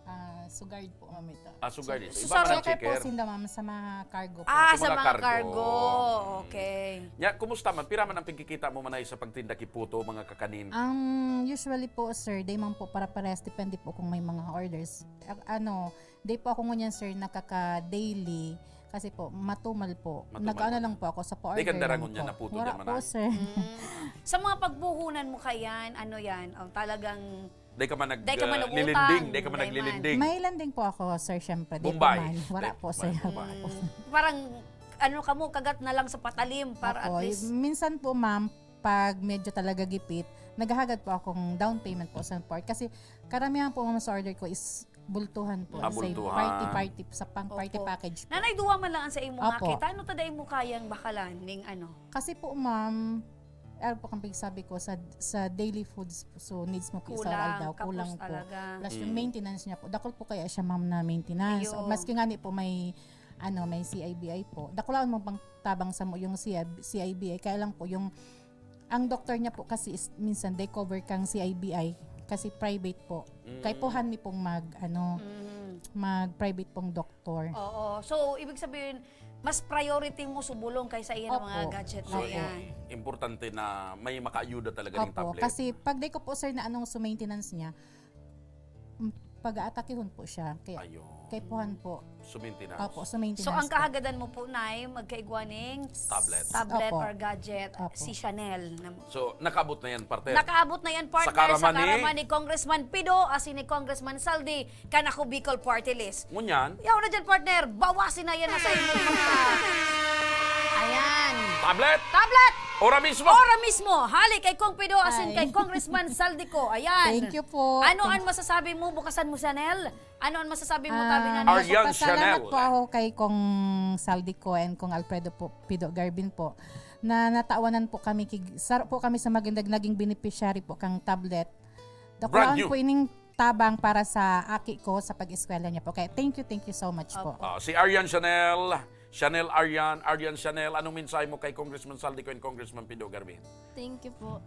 Ah, sugard po, ma'am, ito. Ah, sugard ito. So, Iba sa man ang checker checker. Po, sinda, ma'am, sa mga cargo po. Ah, Sa sa mga mga cargo. Cargo. Okay. Nya, kumusta man? Pira man ang pagkikita mo, Manay, sa pagtinda ki puto, mga kakanin? Ang usually po, sir, day man po para parehas. Depende po kung may mga orders. A- ano, day po ako ngunyan, sir, nakaka-daily. Kasi po, matumal po. Matumal Nag-ano po. lang po ako sa pa-order Day ka darangon lang niya po. na puto Wala dyan, po, Manay? Sir. Sa mga pagpuhunan mo kayan, ano yan? O, talagang Di ka man nag-, Di ka man uh, nag-uutang, lilending, di ka man di man. naglilending. May lending po ako, sir, syempre. Di Bombay. po man. Wala Di po, man, sir. Bombay. Mm, parang, ano ka mo, kagat na lang sa patalim para Opo, at least minsan po, ma'am, pag medyo talaga gipit, naghahagad po akong down payment po sa part. Kasi karamihan po, ma'am, sa order ko is bultuhan po. Ah, Sa bultuhan. party-party, sa pang party Opo. package po. Nanay, duwa man lang ang sa imo Opo. nakita. Ano ta dai mo kayang bakalan ning ano? Kasi po, ma'am, ano po kang pagsabi ko, sa, sa daily foods, so needs mo po sa Kulang, araw-araw, kapos kulang po. talaga. Plus yung Mm. maintenance niya po, dakul po kaya siya, ma'am, na maintenance. Iyo. Maski nga ni po may, ano, may C I B I po. Dakulaon mo pang tabang sa mo yung C I B, C I B I, kaya lang po yung, ang doktor niya po kasi is, minsan they cover kang C I B I kasi private po. Mm. Kaipuhan mi pong mag, ano, Mhm. mag-private pong doktor. Oo. So, ibig sabihin, mas priority mo subulong kaysa iyan ang mga Opo. gadget na So, yan. importante na may makaayuda talaga ng Opo, tablet. kasi pag di ko po, sir, na anong su maintenance niya, mm, pag-aatakihon po siya. Kaya, Ayun. kaipuhan po. Su maintenance. Opo, su maintenance So, ang po. kahagadan mo po, Nay, magkaigwa ning Tablet. tablet Opo. or gadget, Opo. si Chanel. Na So, nakaabot na yan, partner. Nakaabot na yan, partner, Sa karaman sa ni karaman ni Congressman Pido, asin ni Congressman Saldi, kan Ako Bicol Party List. Ngunyan? Yaw na dyan, partner. Bawasin na yan na sa inyo. Ayan. Tablet! Tablet! Ora mismo! Ora mismo. Hali kay Cong Pido, asin Ay. kay Congressman Saldi ko. Ayan. Thank you po. Ano Thank ang masasabi mo? Bukasan mo, Chanel. Ano ang masasabi mo, Ah, tabi na Aryan nagpapasalamat Chanel. po ako kay Cong Saldi ko and Cong Alfredo po, Pido Garvin po, na natawanan po kami, kig-, saro po kami sa magandang naging beneficiary po kang tablet. Brand Dakulaon new. po ining tabang para sa aki ko sa pag-eskwela niya po. Kaya thank you, thank you so much po. Opo. Ah, si Aryan Chanel, Chanel Aryan, Aryan Chanel, anong mensahe mo kay Congressman Saldi ko and Congressman Pido Garvin? Thank you po.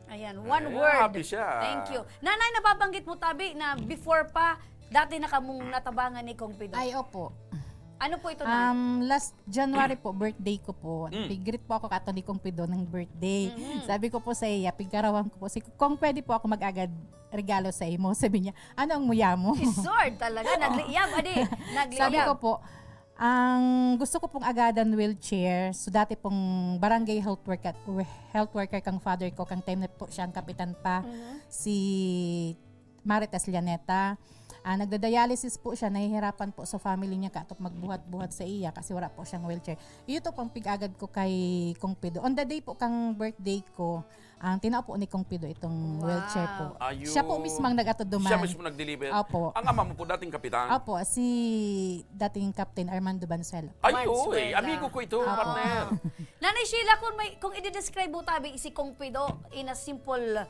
Ayan, one Eh, word. happy siya. Thank you. Nanay, nababanggit mo, tabi, na before pa, dati na kamong natabangan ni Cong Pido. Ay, opo. Ano po ito, Nay? Um, last January po, birthday ko po. Mm. Pig-greet po ako kato ni Cong Pido ng birthday. Mhm. Sabi ko po sa iya, pigkarawang ko po, si Cong, pwede po ako mag-agad regalo sa imo? Sabi niya, ano ang muya mo? Isor talaga, nagliyab, adi. Nagliyab. Sabi ko po, ang gusto ko pong agadan wheelchair. So, dati pong barangay health worker, health worker kang father ko, kang time na po siya ang kapitan pa, Mhm. si Marites Llaneta. Ah, nagda-dialysis po siya, nahihirapan po sa family niya katok magbuhat-buhat sa iya kasi wala po siyang wheelchair. Iyo to pong pig-agad ko kay Cong Pido. On the day po kang birthday ko, ang tinao po ni Cong Pido itong Wow. wheelchair po. Ayun. Siya po mismo ang nag-atod duman. Siya mismo nag-deliver. Opo. Ang ama mo po, dating kapitan? Opo, si dating Captain Armando Bansuelo. Ay, Bansuelo. oy, amigo ko ito, Opo. partner. Nanay Sheila, kung may, kung i-describe mo, tabi, si Cong Pido in a simple,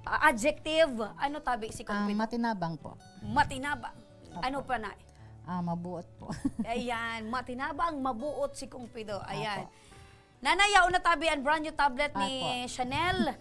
ah, adjective, ano, tabi, si Cong Ah, Pido? matinabang po. Matinabang. Opo. Ano pa, Nay? Ah, mabuot po. Ayan, matinabang, mabuot si Cong Pido. Ayan. Opo. Nanay, yaon na, tabi, ang brand new tablet ni Opo. Chanel.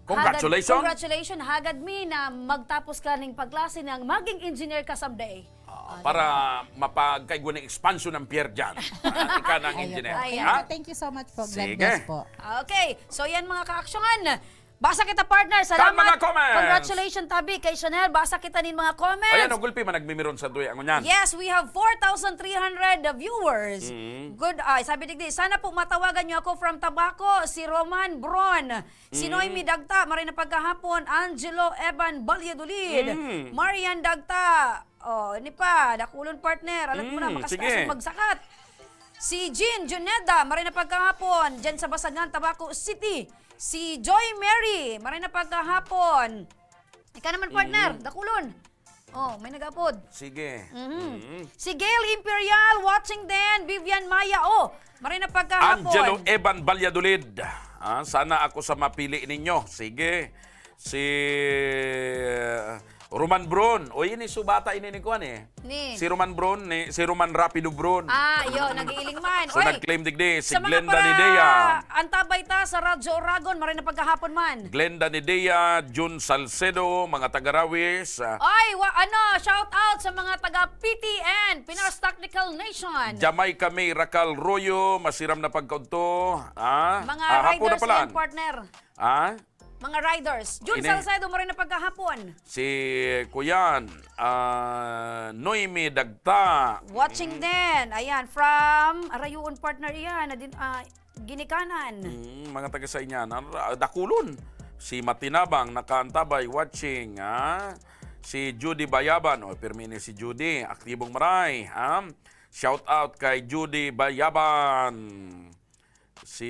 Congratulations. Hagad, congratulations. Hagad mi na magtapos ka ning pagklase nang maging engineer ka someday. Ah, Ah, para di ba? mapagkaigwa ng expansion ng pier dyan. Ah, ika ng Ayun engineer. po. Ayan. Ha? Thank you, thank you so much po. God Sige. bless po. Okay. So, yan, mga kaaksyonan. Basa kita, partner. Kan Salamat. mga comments. Congratulations, tabi, kay Chanel. Basa kita nin mga comments. Ayan, o, gulpi man, nagmimiron sa duya, ngunyan. Yes, we have four thousand three hundred viewers. Mm. Good. Ay, sabi digdi, "Sana po matawagan niyo ako from Tabaco, si Roman Bron, si Mm. Noemi Dagta, maray na pagkahapon, Angelo Evan Valladolid, Mm. Marian Dagta." Oh, ini pa, dakulon, partner. Alam mo na, Mm, makastresa sige. magsakat. Si Jean Juneda, maray na pagkahapon, dyan sa Basagan, Tabaco City. Si Joy Mary, maray na pagkahapon. Ika naman, partner, Mm. dakulon. Oh, may nag-apod. Sige. Mhm. Mm. Si Gail Imperial, watching din. Vivian Maya, oh, maray na pagkahapon. Angelo Evan Valladolid. Ah, sana ako sa mapili ninyo. Sige. Si, uh, Roman Bron. O, ini subata ini ni kuan eh. Ni? Si Roman Bron, ni, si Roman Rapido Bron. Ah, yo, nag-iiling man. So, Oy, nag-claim digdi si sa mga Glenda para Nidea. antabay ta sa Radyo Oragon, maray na pagkahapon man. Glenda Nidea, Jun Salcedo, mga taga-Rawis, ah. Oy, wa-, ano, shout out sa mga taga P T N, Pinas Technical Nation. Jamaica May Racal Royo, masiram na pagkaudto. Ah, Mga ah, hapon na riders pala. yan, partner. Ah? Mga riders. Jun Ini. Salcedo, maray na pagkahapon. Si Kuyan, ah, Noemi Dagta. Watching Mm. din. Ayan, from Arayuon, partner, iyan. Na din, ah, ginikanan. Mm, mga taga sa inyan. Ano ra-, dakulon. Si Matinabang nakaantabay, watching, ha? Si Judy Bayaban, o, pirmi ni si Judy, aktibong maray, ha? Shout out kay Judy Bayaban. Si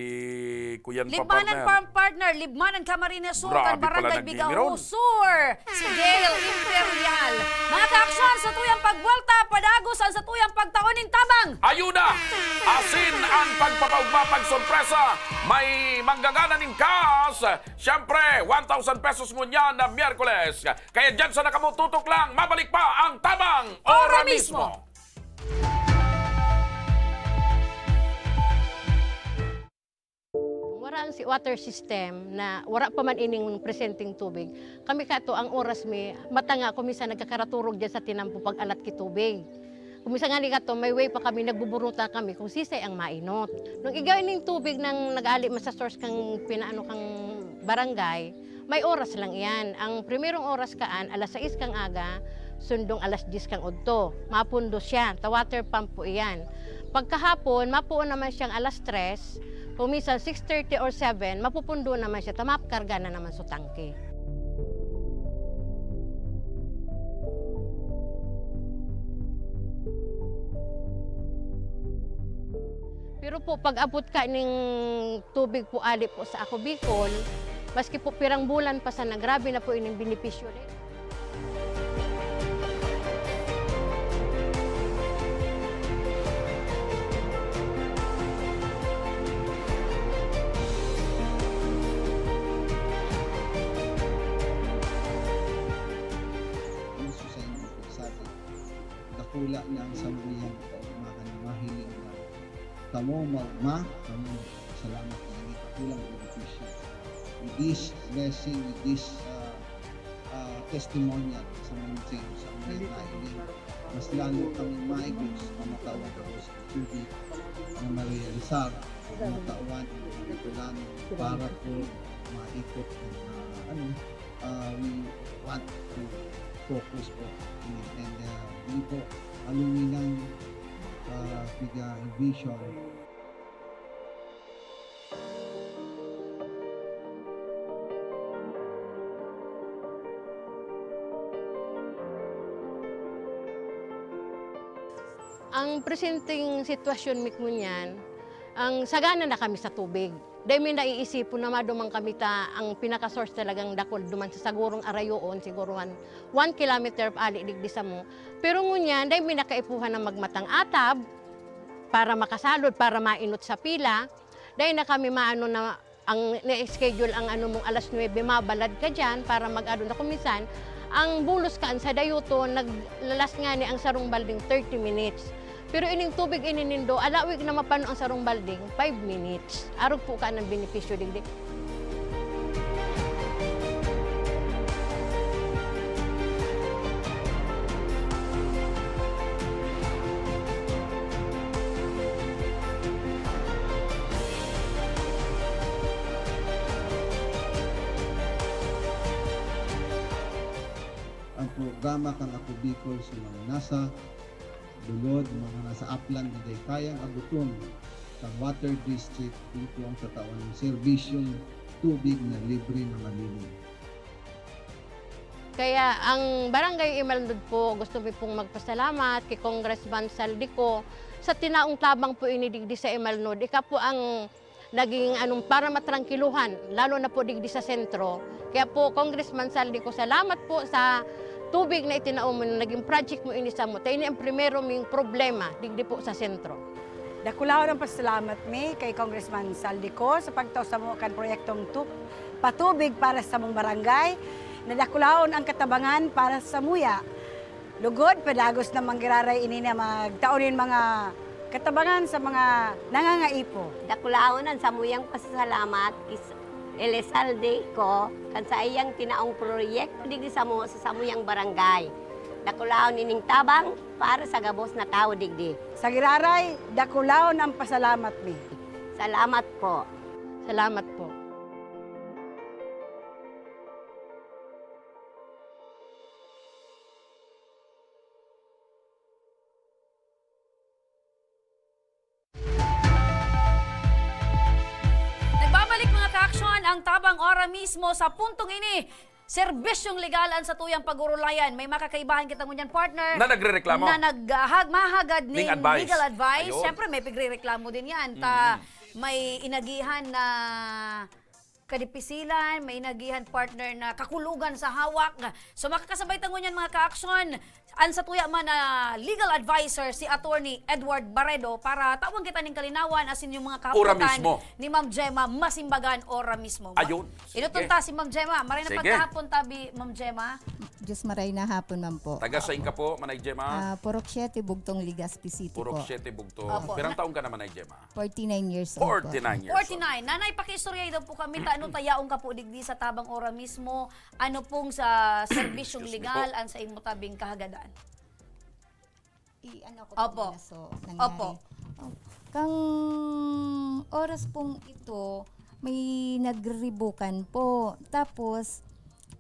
Kuyan pa, Libmanan partner. Farm Partner, Libmanan, Camarines Sur, Grabe kan pala Barangay nagdiniron. Bigaho Sur, si Gail Imperial. Mga kaaksyon, sa tuyang pagbuwelta, padagos ang sa tuyang pagtao nin tabang. Ayuda, asin an pagpapaugma, pagsorpresa, may manggagana nin cash. Siyempre, one thousand pesos ngunyan na Miyerkules. Kaya diyan sa nakamututok lang, mabalik pa ang Tabang Ora Ora mismo. Mismo. Wara ang si water system na wara pa man ining presenteng tubig. Kami kato, ang oras mi, mata nga ako minsan nagkakaraturog dyan sa tinampo pag alat ki tubig. Kung minsan nga ni kato, may way pa kami, nagbuburuta kami kung sisay ang mainot. Nung igay ning tubig nang nag-ali man sa source kang pinaano kang barangay, may oras lang iyan. Ang primerong oras kaan, alas sais kang aga, sundong alas diyes kang udto. Mapundo siya, ta water pump po iyan. Pagkahapon, mapuon naman siyang alas tres, kung minsan six thirty or seven, mapupundo naman siya, ta makarga na naman sa tangke. Pero po, pag-abot ka ning tubig po ali po sa Ako Bicol, maski po pirang bulan pa sana, grabe na po ining benepisyo. Gusto sa inyo po, sabi, dakula na ang samuyang kaugmahan na mahiling na kamo maugma, kamo salamat na ini dakulang benepisyo. With this blessing, with this, ah, ah, testimonial sa mga sa mga nailing, mas lalo kami maigos, mamatawan ako sa tubig na marealisar, mamatawan ang kapitulan para po maikot ang, ah, ano, ah, we want to focus po. And, ah, yun po, aluminang, ah, piga vision. Ang presenteng sitwasyon mi ngunyan, ang sagana na kami sa tubig. Dai mi naiisipon na maduman kami ta ang pinaka-source talagang dakul duman sa sagurong arayoon, siguro han one kilometer ali digdi samo. Pero ngunyan, dai mi na kaipuhan na magmatang atab para makasalod, para mainot sa pila. Dai na kami maano na ang na-schedule ang ano mong alas nuebe, mabalad ka diyan para mag-ano na. Kung minsan, ang bulos kaan sa dayuton, naglalas ngani ang sarong balding thirty minutes. Pero ining tubig ini nindo, alawig na mapano ang sarong balding, five minutes. Arog po kaan ang benepisyo digdi. Ang programa kan Ako Bicol sa mga nasa lulod, mga nasa aplan na dai kayang agoton kan Water District, ito ang tatawan ng serbisyong tubig na libre na malinis. Kaya ang Barangay Imalnod po, gusto mi pong magpasalamat kay Congressman Zaldy Co sa tinaong tabang po ini digdi sa Imalnod. Ika po ang naging anong para matrangkiluhan, lalo na po digdi sa sentro. Kaya po, Congressman Zaldy Co, salamat po sa tubig na itinao mo, na naging project mo ini samo. Ta ini ang primero ming problema digdi po sa sentro. Dakulaon ang pasalamat mi kay Congressman Zaldy Co sa pagtao samo kan proyektong tu-, patubig para sa samong barangay, na dakulaon ang katabangan para sa samuya. Lugod, padagos na manggiraray ini na magtao nin mga katabangan sa mga nangangaipo. Dakulaon ang samuyang pasasalamat kis Elizalde Co kan saiyang tinaong proyekto digdi samo sa samuyang barangay. Dakulaon ining tabang para sa gabos na tawo digdi. Sa giraray, dakulaon ang pasalamat mi. Salamat po. Salamat po. Nagbabalik, mga ka-aksyon, Ang tabang ora mismo sa puntong ini, serbisyong legal an satuyang pag-urulayan. May mga kakaibahan kita ngunyan, partner, Na nagrereklamo. na nag-, ah, hag-, mahagad Ning ning advice. legal advice. Ayun. Siyempre, may pigrereklamo din yan. Ta, Mm. may inagihan na kadipisilan, may inagihan, partner, na kakulogan sa hawak. So, makakasabay ta ngunyan, mga ka-aksyon, an satuya man na legal adviser, si Attorney Edward Barredo, para tawan kita ning kalinawan asin yung mga Ora kahapotan mismo. ni Ma'am Gemma masimbagan ora mismo. Ayun. Inutol Sige. ta si Ma'am Gemma. Maray na Sige. pagkahapon tabi, Ma'am Gemma. Diyos maray na hapon man po. Taga sain ka po, Manay Gemma? Ah, Purok Siete, Bugtong, Legazpi City Purok po. Siete, Bugtong. Opo. Pirang Na- taon ka na, Manay Gemma? Forty-nine years old po. Forty-nine years old. Forty-nine. Nanay, pakiistorya daw po kami, ta, anong tayaon ka po digdi sa tabang ora mismo? Ano pong sa serbisyong Excuse me legal po. an sa imo tabing kahagadan? I-ano ko po Opo. muna, so, nangyari. Opo. Oh, kang oras pong ito, may nagribukan po. Tapos,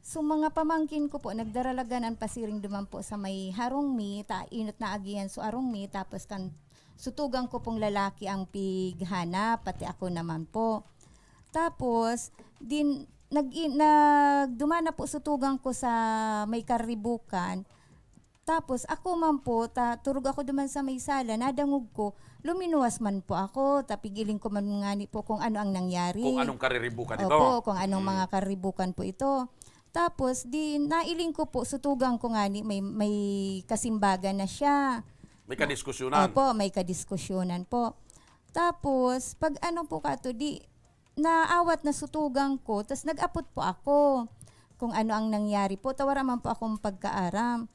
so, mga pamangkin ko po, nagdaralaganan pasiring duman po sa may harong mi, ta, inot na agihan so harong mi, tapos kan sutugang ko pong lalaki ang pighanap, pati ako naman po. Tapos, din, nag-, nagduman na po sutugang ko sa may karibukan. Tapos, ako man po, ta, turog ako duman sa may sala, nadangog ko, luminuwas man po ako, ta pigiling ko man ngani po kung ano ang nangyari. Kung anong kariribukan ito. Opo, kung anong Mm. mga karibukan po ito. Tapos, di, nailing ko po, sutugang ko ngani, may, may kasimbagan na siya. May kadiskusyonan. Opo, may kadiskusyonan po. Tapos, pag ano po kato, di, naawat na sutugang ko, tas nag-apot po ako kung ano ang nangyari po. Ta wara man po akong pagkaaram.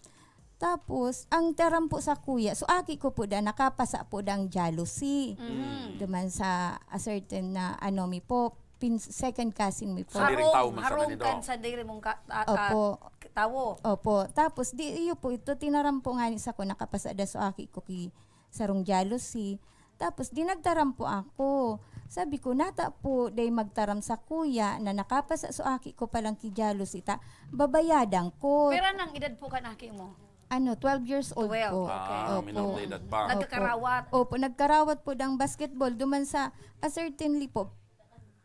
Tapos, ang taram po sa kuya, so aki ko po da, nakapasa po da ang jealousy. Mhm. Duman sa a certain na ano mi po, pin-, second cousin mi po. Sa diring Harong, tawo man sana harong nindo. kan sa diri mong ka-, a-, a-, Opo. tawo. Opo. Tapos, di, iyo po, ito, tinaram po ngani sako, nakapasa da so aki ko ki sarong jealousy. Tapos, di nagtaram po ako. Sabi ko, "Nata po, day magtaram sa kuya na nakapasa so aki ko palang ki jealousy ta, babayadan ko." Pira nang edad po kan aki mo? Ano, twelve years old Twelve, po. okay. Ah, Opo. minor de edad pa. Opo. Nagkakarawat? Opo, nagkarawat po dang basketball. Duman sa, a certainly po,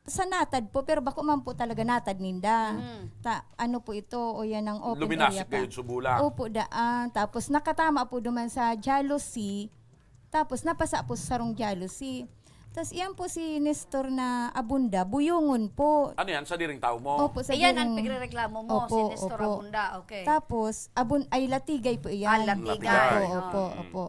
sa natad po, pero bako man po talaga natad ninda. Mm. Ta, ano po ito, o yan ang open Luminasik area pa. kayo sa bola. Opo, daan. Tapos nakatama po duman sa jealousy. Tapos napasa po sa sarong jealousy. Tas iyan po si Nestor na Abunda, buyungon po. Ano yan? Sa diring tao mo? Opo, sa Ayan ang diring pigrereklamo mo, si Opo, Nestor opo. Abunda. Okay. Tapos, Abun-, ay, Latigay po iyan. Ah, Latigay. Latigay. Opo, opo, Mm. opo.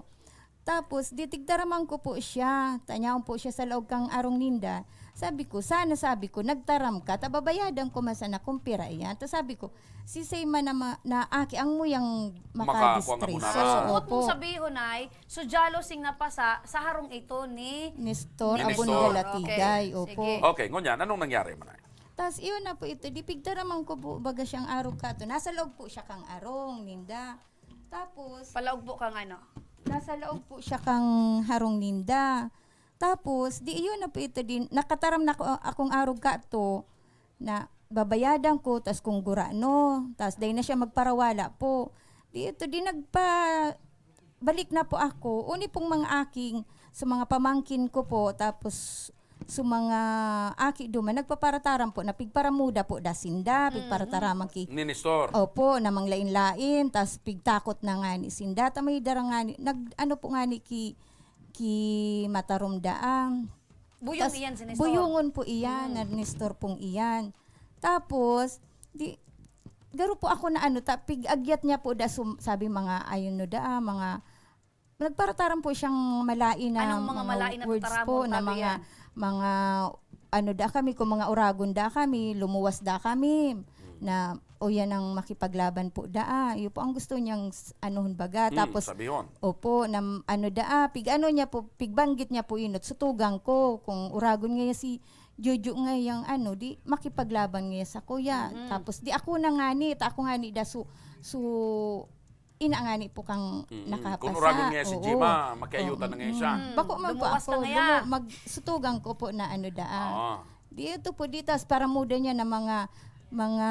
Tapos, di tigtaraman ko po siya. Tanyaon po siya sa laog kang arong ninda. Sabi ko, "Sana," sabi ko, "nagtaram ka, ta babayadan ko man sana kung pira iyan." Ta sabi ko, "Si Seyma na ma-, na aki ang muyang Makakuha nga makadestresa." muna. So, Opo. buot mong sabihon ay, so jealousy napasa sa harong ito ni Nestor Ni Abunda Nestor. Latigay, Okay, opo. sige. Okay, ngunyan, anong nangyari man ay? Tas, iyon na po ito, di pigtaraman ko po, baga siyang arog kato. Nasa laog po siya kang arong, ninda. Tapos, Palaog po kang ano? nasa laog po siya kang harong ninda. Tapos, di iyon na po ito din, nakataram na ko, akong arog kato na babayadan ko, tas kung gurano, tas dai na siya magparawala po. Di ito, di nagpa-, balik na po ako. Uni pong mga aking, sa mga pamangkin ko po, tapos sa mga aki duman, nagpaparataram po na pigparamuda po da sinda, Mm. pigparataraman ki Ni Nestor. Opo, na manglain-lain, tas pigtakot na ngani sinda. Ta may dara ngani, nag-, ano po ngani ki, ki Matarom daang. Buyong Tas iyan si Nestor. buyungon po iyan, Mm. na Nestor pong iyan. Tapos, di, garo po ako na ano, ta, pig-agyat niya po da sum-, sabi mga, ayun no da, mga, nagparataram po siyang malain na Anong mga mga malain na words tataramon po, na tabi mga, yan? mga, ano da kami, kung mga uragon da kami, lumuwas da kami, Mm. na, o yan ang makipaglaban po da, ah. Iyo po ang gusto niyang s-, anuhon baga. Mm, Tapos, sabihon. opo, na, ano da, ah, pig-ano niya po, pigbanggit niya po inot, sutugang ko, kung uragon nga si Jojo nga yang ano, di makipaglaban nga sa kuya. Mm. Tapos, di ako na ngani, ta ako ngani da su-, su-, ina ngani po kang Mm. nakapasa. Kung uragon nga si Oo. Gemma, makiayutan na nga siya. Mm. Mm. Bako man po Lumuwas ako, ka ngaya. lumu-, magsutugang ko po na ano da, ah. Oo. Di ito po, di tas paramuda niya na mga, mga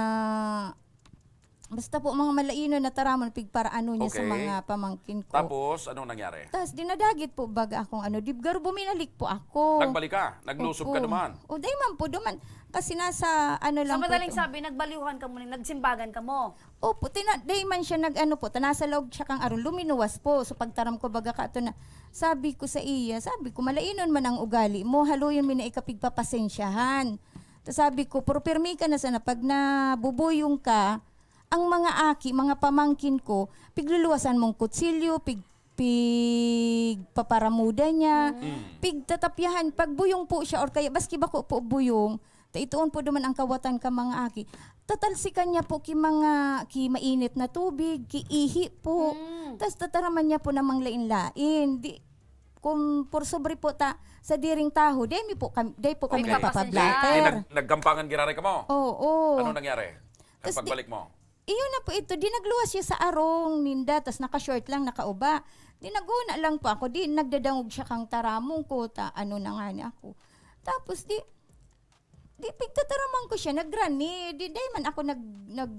Basta po, mga malainon na taramon, pigparaano niya sa Okay. mga pamangkin ko. Tapos, anong nangyari? Tas, dinadagit po baga akong ano, di, garo buminalik po ako. Nagbalik ka? Naglusob ka Opo. duman? O, dai man po, duman. Kasi nasa, ano Sa lang po madaling to. sabi, nagbaliwan ka muna, nagsimbagan ka mo. Opo, tina-, dai man siya nag-ano po, ta nasa laog siya kang aron, luminuwas po. So, pagtaram ko baga ka to na, sabi ko sa iya, sabi ko, "Malainon man ang ugali mo, haluyon mi na ikapigpapasensyahan." Ta sabi ko, "Pero pirmi ka na sana, pag nabubuyong ka, ang mga aki, mga pamangkin ko, pigluluwasan mong kutsilyo, pig-, pigpaparamuda niya, Mm. pigtatapyahan, pag buyong po siya, or kaya baski bako po buyong, ta itoon po duman ang kawatan ka mga aki. Tatalsikan niya po ki mga, ki mainit na tubig, ki ihi po. Mm. Tas tataraman niya po na manglain-lain." Di, kung por sobre po ta, sa diring taho, di mi po kam-, di po kami Di ka nagpapablatter. pasensya. Di nag-, nagkampangan giraray ka mo? Oo. Ano nangyari? Tas di, Pagbalik mo? Iyon na po ito, di nagluwas siya sa arong ninda, tas naka-short lang, nakauba. Di naguna lang po ako, di nagdadangog siya kang taramong ko, ta ano na nga ni ako. Tapos di, di pigtataraman ko siya, nagrani, di dai man ako nag, nag,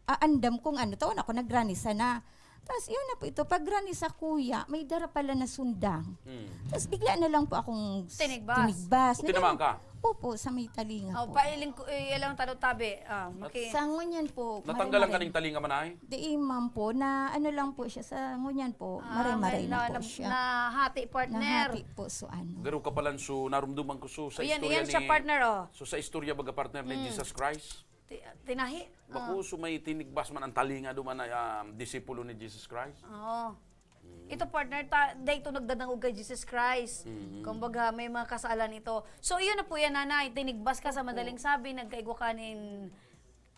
aandam kung ano, taon ako nagrani sana. Tas yun na po ito, pagrani sa kuya, may dara pala na sundang. Hmm. Tas bigla na lang po akong s-, Tinigbas. tinigbas. Tinamaan ka? Opo, sa may talinga Oh, po. pailing ko, eh, ilang talo tabi. Ah, maki- Sa ngunyan po, Natanggalan ka maray-maray. ning talinga, manay? Di, ma'am po, na ano lang po siya, sa ngunyan po, Ah, maray-maray na, na po na, siya. nahati, partner. Nahati po, so ano. Garo ka palan, so narumduman ko, so, sa Ayan, istorya iyan siya, ni, partner, oh. so, sa istorya, baga, partner, ni Mm. Jesus Christ? Ti-, tinahi? Bako, Oh. so may tinigbas man ang talinga duman na, um, disipulo ni Jesus Christ? Oo. Mm. Ito, partner, ta-, dahil ito nagdadangog kay Jesus Christ. Mm. Kumbaga, may mga kasalan ito. So, iyon na po yan, nanay. Tinigbas ka sa Opo. madaling sabi, nagkaigwa ka nin,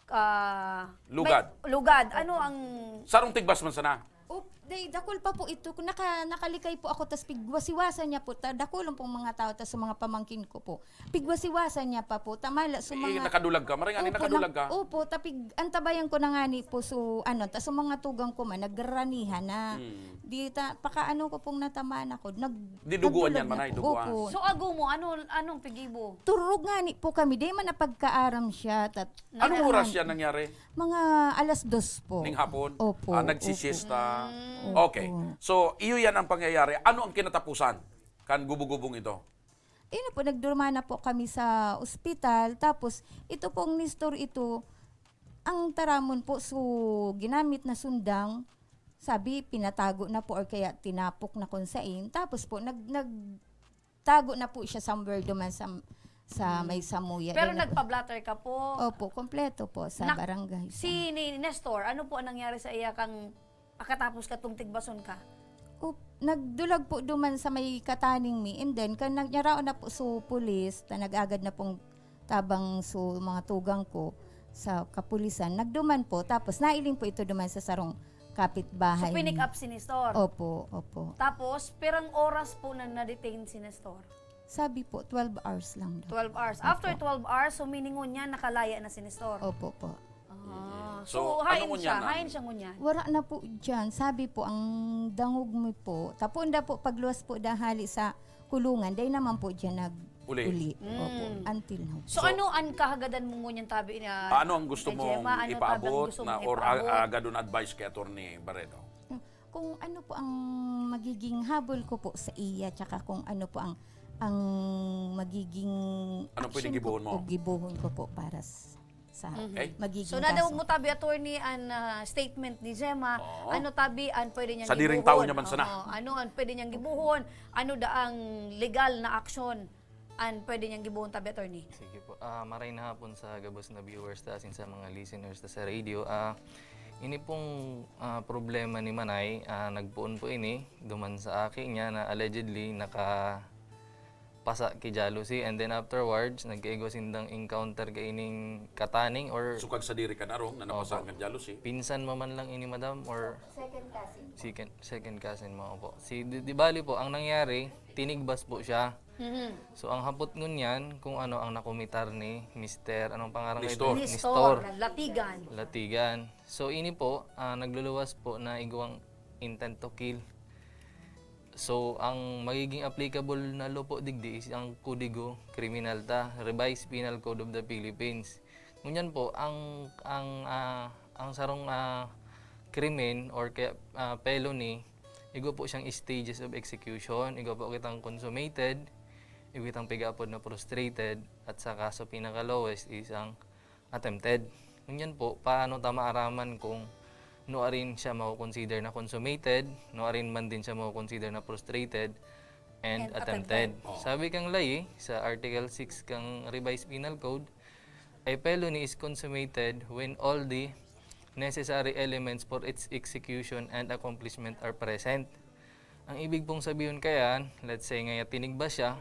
ah, Lugad. may, lugad. Ano ang Sarong tigbas man sana? Op, day, dakul pa po ito. Kung naka-, nakalikay po ako, tas pigwasiwasan niya po. Ta-, dakulon pong mga tao, tas sa mga pamangkin ko po. Pigwasiwasan niya pa po. Tamala, so Eh, mga nakadulag ka? Maray nga ni Opo, nakadulag na-, ka? opo, tapig, antabayan ko na nga ni po. So, ano, tas sa mga tugang ko man, nagranihan na. Hmm. Di ta, pakaano ko pong natamaan ako, nag-, Di duguan nagdulag yan, na manay, po. duguan. Opo. So, ago mo, ano, anong pigibo? Turog nga ni po kami. Di man napagkaaram siya. Tat-, Anong Ano oras naman? yan nangyari? Mga alas dos po. Ning hapon? Opo, Ah, opo. nagsisiesta? Mm. Okay. Opo. So, iyo yan ang pangyayari. Ano ang kinatapusan kan gubugubong ito? Ayun na po, nagdurumana po kami sa ospital. Tapos, ito pong Nestor ito, ang taramon po, so, ginamit na sundang, sabi, pinatago na po or kaya tinapok na kung sain. Tapos po, nag-, nagtago na po siya somewhere duman sa, sa Mm. may samuya. Pero Yun na po. nagpa-blotter ka po? Opo, kompleto po sa Nak-, barangay. si ni Nestor, ano po ang nangyari sa iya kang Pagkatapos katong tigbason ka? Op, nagdulag po duman sa may kataning mi, and then, kan nag-, nyarao na po so pulis, ta nag-agad na pong tabang so mga tugang ko sa kapulisan. Nagduman po, tapos nailing po ito duman sa sarong kapitbahay So, pinick mi. up si Nestor? Opo, opo. Tapos, pirang oras po na na-detain si Nestor? Sabi po, twelve hours lang daw. Twelve hours. After Opo. twelve hours, so meaning ngunyan, nakalaya na si Nestor? Opo po. Ah. Mm-mm. So, So, ano hain ngunyan siya, ang hain siya ngunyan. Wara na po dyan. Sabi po, ang dangog mi po, tapon da po, pagluwas po da hali sa kulungan, dai naman po dyan nag-uli. Uli. Mm. Opo, until now. So, So, ano ang kahagadan mo ngunyan tabi na Ah, ano ang gusto kay mong Gemma? Ano tabi ang ipaabot gusto na mong or a-, ipaabot? agad na advice kay Attorney Barreto? Kung ano po ang magiging habol ko po sa iya, tsaka kung ano po ang, ang magiging Anong pwedeng action ko gibohon mo? o gibohon ko po para s-, sa Mhm. Okay. magiging So, nadangog kaso. mo tabi, attorney, an, ah, statement ni Gemma. Oo. Ano tabi an pwede niyang Sa diring gibohon? tawo niya man sana. Oo. Ano an pwede niyang gibohon? Ano da ang legal na aksyon an pwede niyang gibohon tabi, attorney? Sige po. Ah, maray na hapon sa gabos na viewers ta, asin sa mga listeners ta sa radio. Ah, ini pong, ah, problema ni Manay, ah, nagpoon po ini duman sa aki niya na allegedly nakapasa ki jealousy, and then afterwards, nagkaigwa sindang encounter kaining kataning or Sukag sa diri kan arong na napasa Opo. kan jealousy. Pinsan mo man lang ini, madam, or Second cousin. second, second cousin mo, opo. Si, di, di bali po, ang nangyari, tinigbas po siya. Mhm. So, ang hapot ngunyan, kung ano ang nakumitar ni Mister, anong pangaran Nestor. kayo? Nestor. Nestor. Latigan. Latigan. So, ini po, ah, nagluluwas po na igwang intent to kill. So, ang magiging applicable na law po digdi is ang Kodigo Kriminal ta, Revised Penal Code of the Philippines. Ngunyan po, ang, ang, ah, ang sarong, ah, krimen or kaya, ah, felony, igwa po siyang stages of execution, igwa po kitang consummated, igwa kitang pig-aapod na frustrated, at saka sa pinaka-lowest is ang attempted. Ngunyan po, paano ta maaraman kung nuarin siya mako-consider na consummated, nuarin man din siya mako-consider na frustrated, and And attempted. attempted. Oh. Sabi kang layi, sa Article six kang Revised Penal Code, a felony is consummated when all the necessary elements for its execution and accomplishment are present. Ang ibig pong sabihon kayan, let's say ngaya tinigba siya,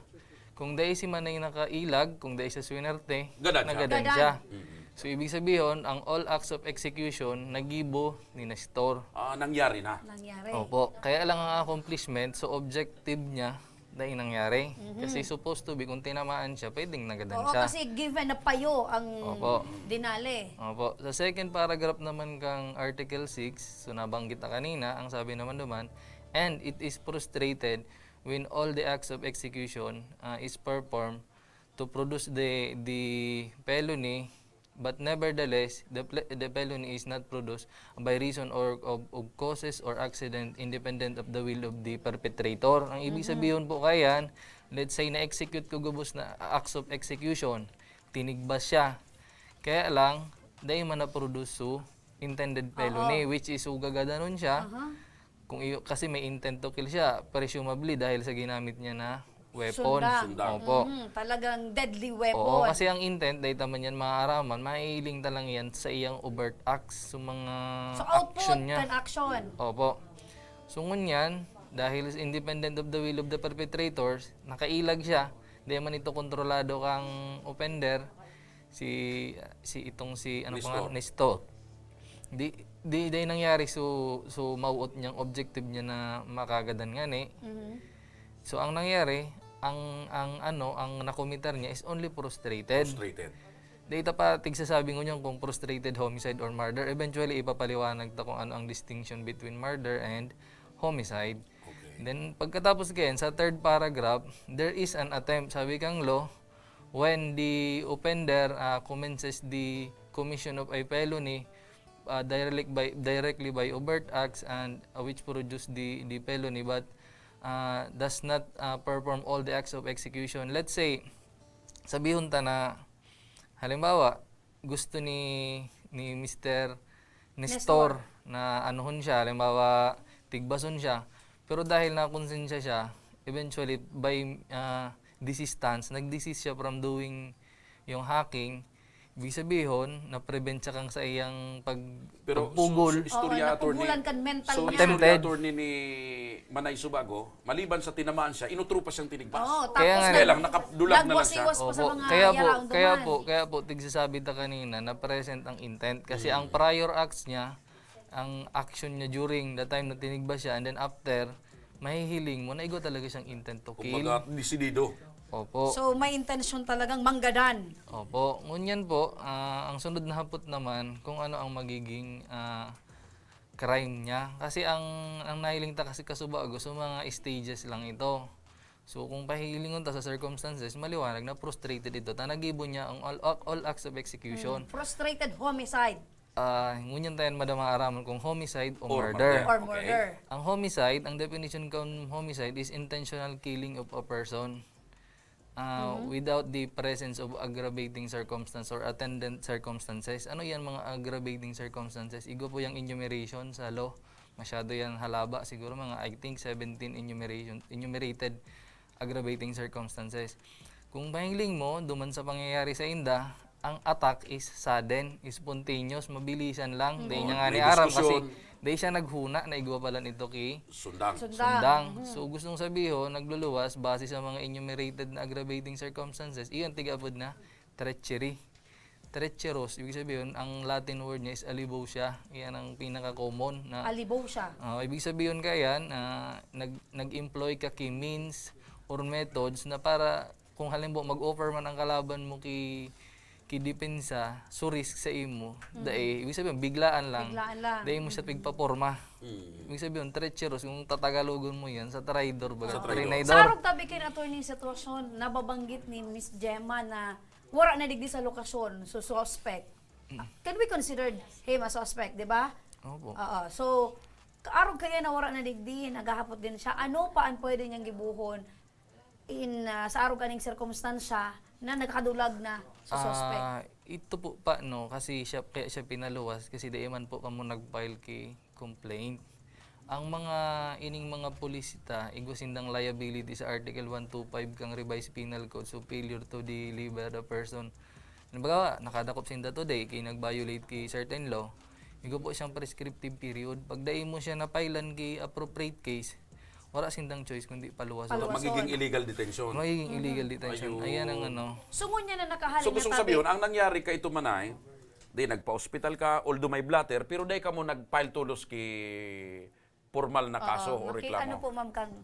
kung dai si manay nakailag, kung dai siya swinerte, Gadan siya. nagadan Gadan. siya. Mm-mm. So, ibig sabihon, ang all acts of execution nagibo ni Nestor. Ah, nangyari na. Nangyari. Opo. Kaya lang ang accomplishment, so objective niya, dai nangyari. Mhm. Kasi supposed to be, kung tinamaan siya, pwedeng nagadan Oo, siya. kasi given na payo ang Opo. dinali. Opo. Sa second paragraph naman kang Article six, so nabanggit na kanina, ang sabi naman naman, "And it is frustrated when all the acts of execution, ah, is performed to produce the, the felony, but nevertheless, the ple-, the felony is not produced by reason or of, of causes or accident independent of the will of the perpetrator." Ang ibig Mhm. sabihin po kayan, let's say, na-execute ko gabos na acts of execution, tinigbas siya. Kaya lang, dai man na-produce so intended felony, Oo. which is so gagadanon siya, Aha. kung iyo, kasi may intent to kill siya, presumably dahil sa ginamit niya na weapon. Sundang. Sundang. Opo. Mhm, talagang deadly weapon. Oo, kasi ang intent, dahil taman yan maaaraman, mahihiling ta lang yan sa iyang overt acts, sa mga So, output action niya. kan action. Opo. So, ngunyan, dahil independent of the will of the perpetrators, nakailag siya, di man ito kontrolado kang offender, si, si itong si, ano pa nga, Nestor. Nestor. Di, di, di nangyari so, so mawot niyang objective niya na makagadan ngani. Mhm. So, ang nangyari, ang, ang ano, ang nakomitar niya is only frustrated. Frustrated. Di ita pa tigsasabi ngunyan kung frustrated homicide or murder. Eventually, ipapaliwanag ta kung ano ang distinction between murder and homicide. Okay. Then, pagkatapos kayan, sa third paragraph, there is an attempt. Sabi kang law, when the offender, ah, commences the commission of a felony, ah, directly by, directly by overt acts and, ah, which produce the, the felony, but, ah, does not, ah, perform all the acts of execution. Let's say, sabihon ta na, halimbawa, gusto ni, ni Mister Nestor Nestor. na anuhon siya, halimbawa, tigbason siya. Pero dahil nakonsensya siya, eventually, by, ah, desistance, nag-desist siya from doing yung hacking. Ibig sabihin, na-prevent siya kang sa iyang pag-, Pero pagpugol. su-, su-, istorya, Oo, attorney. napugulan kan mental So, niya. istorya, Attempted. attorney ni Manay Subago, maliban sa tinamaan siya, inutro pa siyang tinigbas. Oo, Kaya tapos nga Kaya eh. lang, nag-, nakadulag na lang siya. nagwasiwas pa sa Opo, mga kaya po, yaraon kaya duman. po, kaya po, tigsasabi ta kanina na present ang intent. Kasi Mm. ang prior acts niya, ang action niya during the time na tinigbas siya, and then after, mahihiling mo na igwa talaga siyang intent to kill. Kumbaga, desidido. Opo. So, may intensyon talagang manggadan. Opo. Ngunyan po, ah, ang sunod na hapot naman, kung ano ang magiging, ah, crime niya. Kasi ang, ang nahiling ta kasi kasubago, so mga stages lang ito. So, kung pahilingon ta sa circumstances, maliwanag na frustrated ito. Ta nagibo niya ang all, all, all acts of execution. Mm, frustrated homicide. Ah, ngunyan tayo, madam, maaraman kung homicide o Or murder. murder. Or Okay. murder. Ang homicide, ang definition kan homicide is intentional killing of a person, ah, Mhm. without the presence of aggravating circumstance or attendant circumstances. Ano yan, mga aggravating circumstances? Igwa po yung enumeration sa law. Masyado yan halaba. Siguro mga, I think, seventeen enumeration, enumerated aggravating circumstances. Kung mahiling mo, duman sa pangyayari sa inda, ang attack is sudden, spontaneous, mabilisan lang. Mm. Dahil Oo, niya nga may ni Aram, kasi diskusyon. dahil siya naghuna na igwa pala nito ki Sundang. Sundang. Sundang. Mhm. So, gustong sabihin, nagluluwas, base sa mga enumerated na aggravating circumstances, iyon tigapod na treachery. Treacherous, ibig sabihin, ang Latin word niya is alibosia. Iyan ang pinaka-common na Alibosia. Ah, ibig sabihin ka yan, ah, nag-, nag-employ ka ki means or methods na para, kung halimbawa, mag-offer man ang kalaban mo ki, ki depensa, so risk sa imo, Mm. dai, ibig sabihin, biglaan lang. Biglaan lang. Dai mo siya Mm. pigpaporma. Mm. Ibig sabihin, treacherous, kung tatagalogon mo yan, sa traitor ba? Sa Oo. traitor. Trinaydor. Sa arog tabi kayo, attorney, sitwasyon, nababanggit ni Miss Gemma na wala na digdi sa lokasyon, so suspect. Can we consider him a suspect, di ba? Opo. Oo. So, kaarog kaya na wala na digdi, naghahapot din siya. Ano pa ang pwede niyang gibuhon in, ah, sa arog kaning sirkumstansya na nagkadulag na sa suspect? Ah, ito po pa, no, kasi siya, kaya siya pinaluwas kasi dai man po kamo nag-file ki complaint. Ang mga, ining mga pulis ta, igwa sindang liability sa Article one two five kang Revised Penal Code, so failure to deliver the person. Halimbawa, nakadakop sinda today, kay nag-violate ki certain law, igwa po siyang prescriptive period. Pag dai mo siya napailan ki appropriate case, wala sindang choice kundi paluwason. Paluwason. Magiging illegal detention. Magiging illegal detention. Ayun. Ayan ang ano. So, ngunyan na nakahalin So, na gustong tabi. sabihin, ang nangyari kay Tumanay, di nagpa-hospital ka, although may blotter, pero dai ka mo nag-file tolos ki formal na Oo, kaso o maki-, reklamo. ano po, ma'am, kang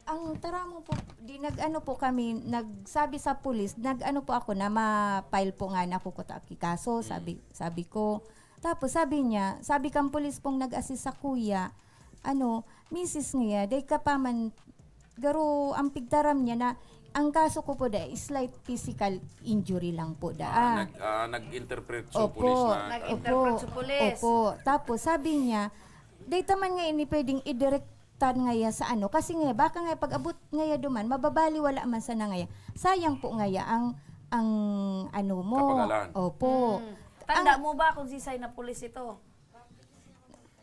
Ang taramo po, di nag-ano po kami, nagsabi sa pulis, nag-ano po ako na ma-file po nga na kukuta ki kaso, Mm. sabi, sabi ko. Tapos sabi niya, sabi kang pulis pong nag-assist sa kuya, ano, misis niya, day ka pa man, garo ang pigtaram niya na ang kaso ko po da is slight physical injury lang po da. Ah, Ah. nag-, ah, nag-interpret so Opo. pulis na Nag-interpret Opo. sa pulis. Opo. Tapos sabi niya, day ta man nga ini pwedeng idirektan ngaya sa ano. Kasi nga, baka nga pag-abot ngaya duman, mababali wala man sana ngaya. Sayang po ngaya ang, ang ano mo. Kapagalan. Opo. Hmm. Tanda Ang mo ba kung sisay na pulis ito?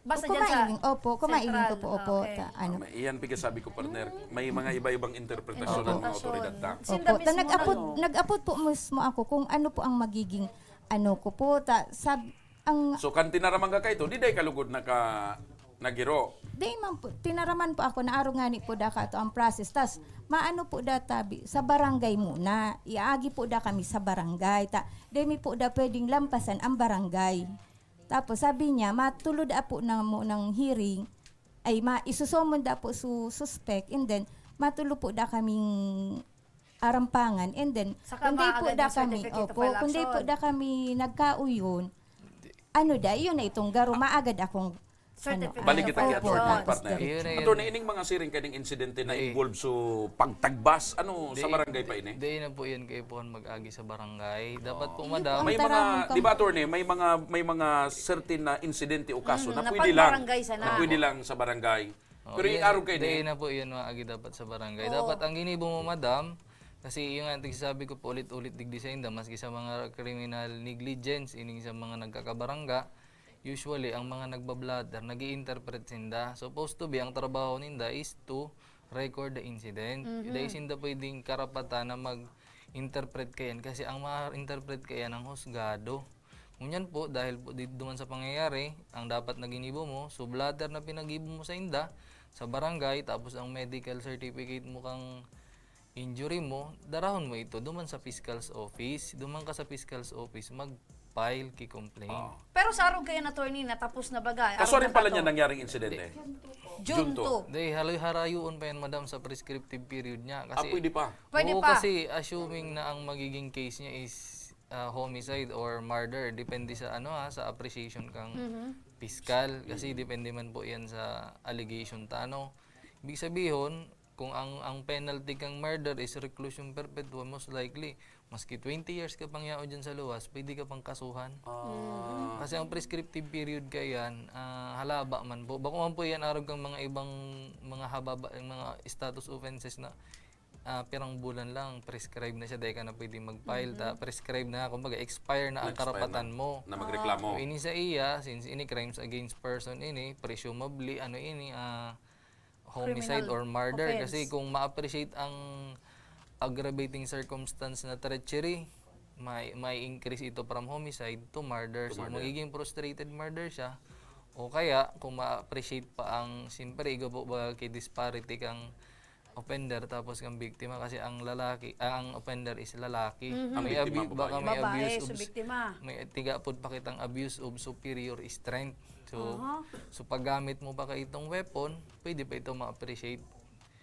Basta dyan sa Kumain, opo, kumain Central. ko po, opo. Okay. Ta-, ano. May, iyan pigasabi ko, partner. May mga iba-ibang interpretasyon Interpretasyon. ng mga otoridad ta. Sinda Opo. Ta-, mismo nag-apod, na, no? nag-apod po mismo ako kung ano po ang magiging ano ko po. Ta-, sab-, ang So, kan tinaraman ka kaito, di day ka lugod naka-, nagiro? Di man po, tinaraman po ako, naarog ngani po da kato ang process. Tas, maano po da tabi, sa barangay muna. Iaagi po da kami sa barangay. Ta, di mi po da pwedeng lampasan ang barangay. Tapos sabi niya, matulod apo na mo ng hearing, ay, ma-, isusumon da po su suspect, and then, matulo po da kaming arampangan, and then, Saka kundi po maagad da yung kami, certificate of opo, kundi po violation. da kami nagkauyon, ano da, yun na itong garo, maagad akong, Certificate ano, Balik kita ki opo, attorney, opo, partner. Yun na yun. Attorney, ining mga siring kaning insidente na Di. involved so pagtagbas, ano, sa Di, barangay pa di, ini? di na po yan kaipuhan mag-agi sa barangay. Dapat Oo. po, Yun po madam. ang May mga, taram di ba, kang attorney, may mga, may mga certain na insidente o kaso Mm, na na pwede pag lang, barangay sana. na pwede lang sa barangay. Oh, Pero yun, iarog kayo di ni na po yun maagi dapat sa barangay. Oo. Dapat ang ginibo mo, madam, kasi yung nga, sabi ko po ulit-ulit digdi sa inda, maski sa mga criminal negligence, ining sa mga nagkakabarangga, usually, ang mga nagbablatter, nag-i-interpret sinda. Supposed to be, ang trabaho ninda is to record the incident. Mhm. Dai sinda pwedeng karapatan na mag-interpret kayan kasi ang ma-interpret kayan ang husgado. Ngunyan po, dahil po di, duman sa pangyayari, ang dapat na ginibo mo, so blatter na pinagibo mo sa inda, sa barangay, tapos ang medical certificate mo kang injury mo, darahon mo ito duman sa fiscal's office. Duman ka sa fiscal's office, mag-file ki complaint. Oo. Pero sa arog kayan, attorney, natapos na baga? Kaso Arog rin na pala kato. niya nangyaring insidente? June June two. two. Di, haloy harayoon pa yan, madam, sa prescriptive period niya. Ah, Kasi, pwede pa. Pwede oo, pa. kasi assuming na ang magiging case niya is, ah, homicide or murder, depende sa, ano, ha, sa appreciation kang Mhm. piskal. Kasi Mm. depende man po yan sa allegation ta, ano. Ibig sabihin, kung ang, ang penalty kang murder is reclusion perpetua, most likely, maski twenty years ka pang yaon dyan sa luwas, pwede ka pang kasuhan. Ah. Mhm. Kasi ang prescriptive period kayan, ah, halaba man po. Bako man po yan, arog kang mga ibang, mga hababa, yung mga status offenses na, ah, pirang bulan lang, prescribe na siya, dahil ka na pwede mag-file, ta, Mhm. prescribe na, kumbaga, expire na ang Nag-expire karapatan na. mo. Na magreklamo. So, ini sa iya, since ini crimes against person ini, presumably, ano ini, ah, homicide Criminal or murder. offense. Kasi kung ma-appreciate ang aggravating circumstance na treachery, may, may increase ito from homicide to murder. To So, murder. magiging frustrated murder siya. O kaya, kung ma-appreciate pa ang, siyempre, igo po ba kay disparity kang offender tapos kang biktima kasi ang lalaki, ah, ang offender is lalaki. Mhm. Ang May biktima, abi-, baka babae. may Babae, abuse so of s-, biktima. may tiga pod pa kitang abuse of superior strength. So, Aha. so paggamit mo pa ka itong weapon, pwede pa ito ma-appreciate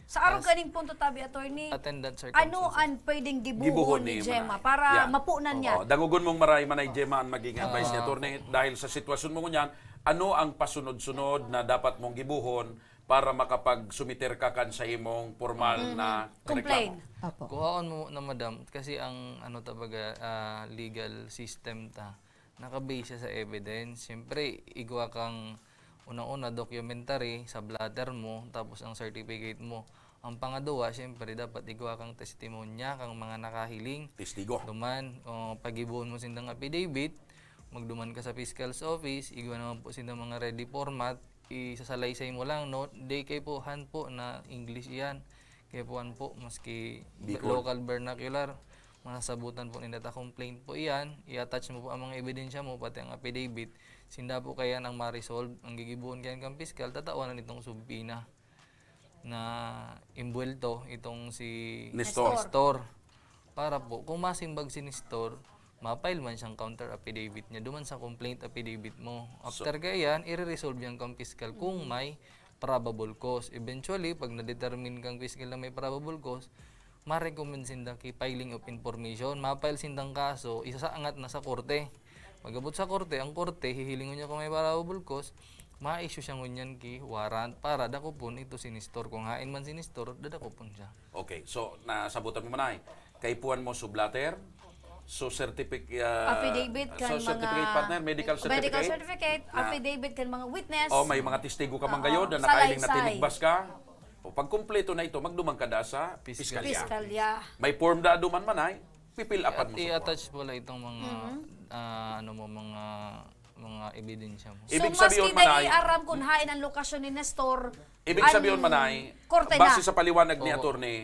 Sa arog as kaning punto, tabi, attorney, attendant ano circumstances. ang pwedeng gibuhon Gibuhon ni ni Gemma Manay. para Yan. mapunan niya? Oo, dangogon mong maray, Manay Gemma, ang maging advice ni Ah. attorney. Dahil sa sitwasyon mo ngunyan, ano ang pasunod-sunod na dapat mong gibuhon para makapagsumiter ka kan sa imong formal Mhm. na Complain. reklamo? Opo. Kuhaon mo na, madam, kasi ang, ano, tabaga, ah, legal system ta, Naka-base siya sa evidence. Siyempre, igwa kang unang-una, documentary sa blotter mo, tapos ang certificate mo. Ang pangaduwa, siyempre, dapat igwa kang testimonya kang mga nakahiling. Testigo. Duman, o, pagibuon mo sindang affidavit, magduman ka sa fiscal's office, igwa naman po sindang mga ready format, isasalaysay mo lang, no? Di kay po, han po na English iyan. Kaya po, han po, maski Bicol. Local vernacular, masasabutan po ninda ta complaint po iyan. I-attach mo po ang mga ebidensya mo, pati ang affidavit. Sinda po kaya ang ma-resolve, ang gigibuon kaya kang piskal, tatawanan itong subpoena na imbuwelto itong si Nestor. Nestor. Para po, kung masimbag si Nestor, ma-file man siyang counter affidavit niya, duman sa complaint affidavit mo. After kaya yan, i-resolve yan kang piskal kung may probable cause. Eventually, pag na-determine kang piskal na may probable cause, ma-recommend sinda ki filing of information. Ma-file sindang kaso, isasangat na sa korte. Pag-abot sa korte, ang korte, hihilingon niya kung may probable cause, ma-issue siya ngunyan ki warrant para dakopon ito si Nestor. Kung hain man si Nestor, dadakopon siya. Okay, so nasabutan mo man ay, kaipuhan mo so blotter, so certificate, ah, Affidavit kan so certificate mga partner, medical certificate. Medical certificate, Na- affidavit kan mga witness. Oh, may mga testigo ka man Oo, gayon na nakahiling na salaysay. tinigbas ka. O pag kumpleto na ito, magduman ka da sa Piskal. piskalya. Piskalya. May form da duman man ay, pipil apan mo sa form. I-attach po lang itong mga, ah, ano mo, mga mga ebidensya mo. Ibig So, sabihin, maski Manay, dai aram kung hain ang lokasyon ni Nestor, Ibig ang sabihin, Manay, korte base na. Sa paliwanag ni Oo. Attorney,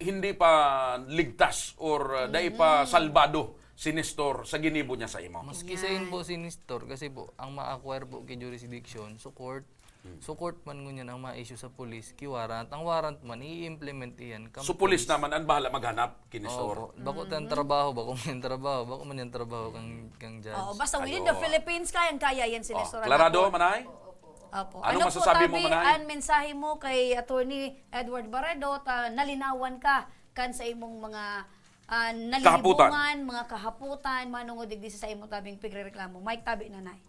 hindi pa ligtas or uh, dai pa salbado si Nestor sa ginibo niya sa imo. Maski sa po si Nestor, kasi po, ang ma-acquire po kay jurisdiction, so court, so court man ngunyan ang ma-issue sa police, ki warrant. Ang warrant man, i-implement iyan. kang So, pulis naman ang bahala maghanap kay Nestor. Opo. Bako tayong trabaho, bako man yung trabaho, bako man yung trabaho kang, kang judge. Oo, basta within the Ayo. Philippines, kayang-kaya yan si Oh, Nestor. Klarado, Anak ko. Manay? Opo. Ano po, masasabi mo, Tabi, Manay? Ang mensahe mo kay Attorney Edward Barredo, ta, nalinawan ka kan sa imong mga ah, nalilibungan, mga kahaputan, manungod digdi sa imo tabing pigrereklamo. Mike Tabi, Nanay.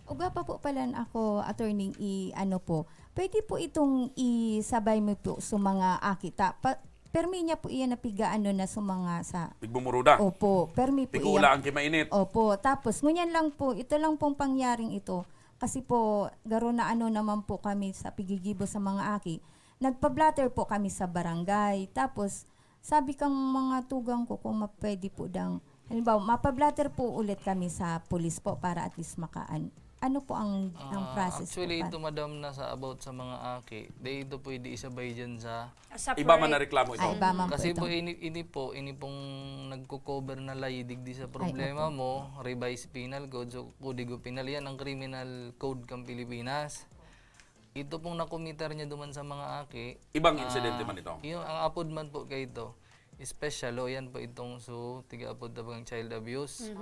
Uga pa po pala ako, attorney, i ano po, pwede po itong isabay mo po sa mga aki ta. Pa, permi niya po iyan na pigaano na sa mga sa... Pigmumuruda. Opo, permi po Pigula iyan. Ang kimainit. Opo, tapos ngunyan lang po, ito lang pong pangyaring ito. Kasi po, garo na ano naman po kami sa pigigibo sa mga aki. Nagpa-blotter po kami sa barangay. Tapos, sabi kang mga tugang ko kung mapwede po dang, halimbawa, mapa-blotter po ulit kami sa pulis po para at least makaan. Ano po ang, ang Ah, process actually, po? ito, madam, na sa about sa mga aki, di ito pwede isabay dyan sa... Sa Iba man pre- na reklamo ito. Ah, iba man po Kasi ito. po, ini, ini po, ini pong nagko-cover na lay digdi sa problema Opo. mo, revised penal code, so Kodigo Penal yan, ang criminal code kang Pilipinas. Ito pong nakomitar niya duman sa mga aki. Ibang ah, insidente man ito? Yung, ang apod man po kay ito, special law yan po itong so, tiga-apod na bang child abuse.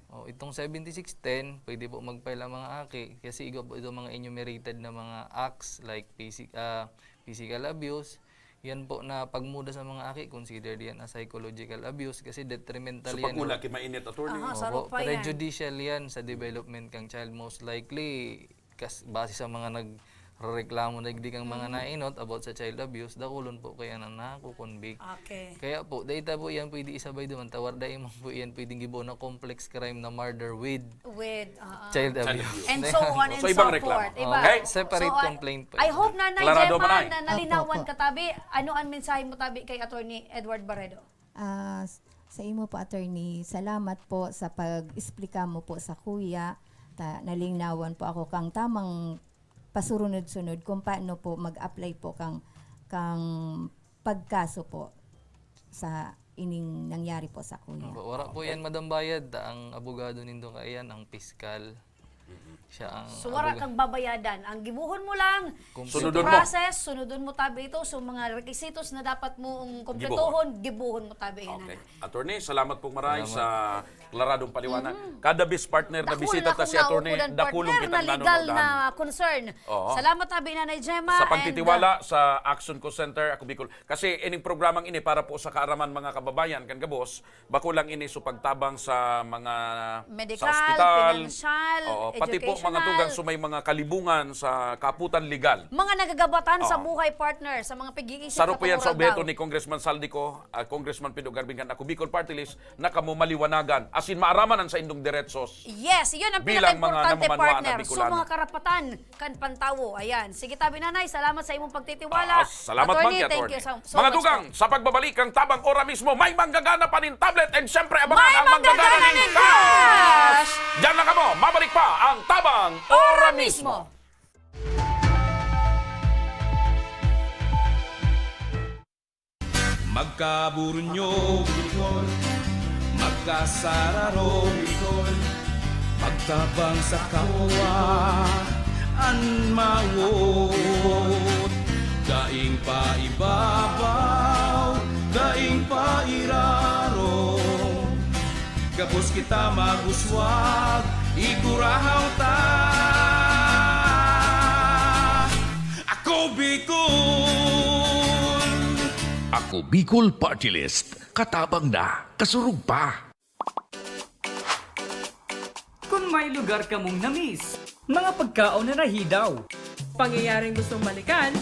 Oh, itong seventy-six ten, pwede po mag-file ang mga aki kasi igo po itong mga enumerated na mga acts like physic, ah, physical abuse. Yan po na pagmuda sa mga aki, considered yan as psychological abuse kasi detrimental So, yan. pagula, kimainit, attorney. Aha, sa Opo, rupa yan. prejudicial yan sa development kang child. Most likely, kas, base sa mga nagrereklamo na digdi kang mga nainot about sa child abuse, dakulon po kaya na nakukonvict. Okay. Kaya po, dahil ta po yan pwede isabay doon, tawar dahil mo po yan pwedeng gibo na complex crime na murder with With, uh, child Child abuse. abuse. And so on and So, ibang so reklamo. forth. Iba. Okay? Separate So, I- complaint po I ito. hope, Nanay Klarado, Gemma, Manay. na nalinawan Opo, ka, Tabi. Ano ang mensahe mo, Tabi, kay Attorney Edward Barredo? Ah, s- sa imo po, attorney, salamat po sa pag-explika mo po sa kuya. Ta, nalinawan po ako kang tamang pasurunod-sunod kung paano po mag-apply po kang, kang pagkaso po sa ining nangyari po sa kuya. Wala po yan, Madam Bayad. Ang abogado nindo kaiyan, ang piskal. Siya ang So, wala aboga- kang babayadan. Ang gibuhon mo lang, Kung so Sunodon mo. process, sunodon mo, Tabi, ito. So, mga requisitos na dapat mong kumpletohon, gibuhon mo, Tabi. Yan Okay. na. Attorney, salamat pong maray sa klaradong paliwanag. Kada bis partner na Dakul bisita na ta si kung attorney, naukod ang dakulong partner kita na legal na nanunod. Concern. Oo. Salamat, Tabi, Nanay Gemma. Sa And, pagtitiwala sa Action Call Center, ako Bicol. Kasi ining programang ini para po sa kaaraman mga kababayan, kan gabos, bako lang ini so pagtabang sa mga Medical, sa ospital. Financial, Oo, pati po Mga tugang, so may mga kalibungan sa kaputan legal. Mga nagagabatan sa Oo. buhay, partner, sa mga pag-iisip Saro sa po yan sa pangurang obheto tao. ni Congressman Saldico, ah, Congressman Pido Garbin kan Ako Bicol Party List, na kamo maliwanagan, asin maaraman an saindong deretsos Yes, yun ang bilang mga pinaka-importante, namumanuan na partner. So, Bicolano. mga karapatan kan pantawo. Ayan. Sige, tabi nanay, salamat sa imong pagtitiwala. Ah, salamat Attorney, man kay thank Attorney. you so, so Mga much tugang, po. sa pagbabalik ang Tabang Ora Mismo, may manggagana pa nin tablet and syempre abangan May ang manggagana manggagana nin nin cash! cash! Diyan lang kamo, mabalik pa ang Tabang Ora Ora Mismo. Mismo. Magkaburunyo, Bicol. Magkasararo, Bicol. Magtabang sa kapwa, an mawot. Daing paibabaw, daing pairarom. Gabos kita mag-uswag, igurahaw ta. Ako Bicol! Ako Bicol Party List. Katabang na, kasurog pa. Kun may lugar kamong na-miss, mga pagkaon na nahidaw, pangyayaring gustong balikan,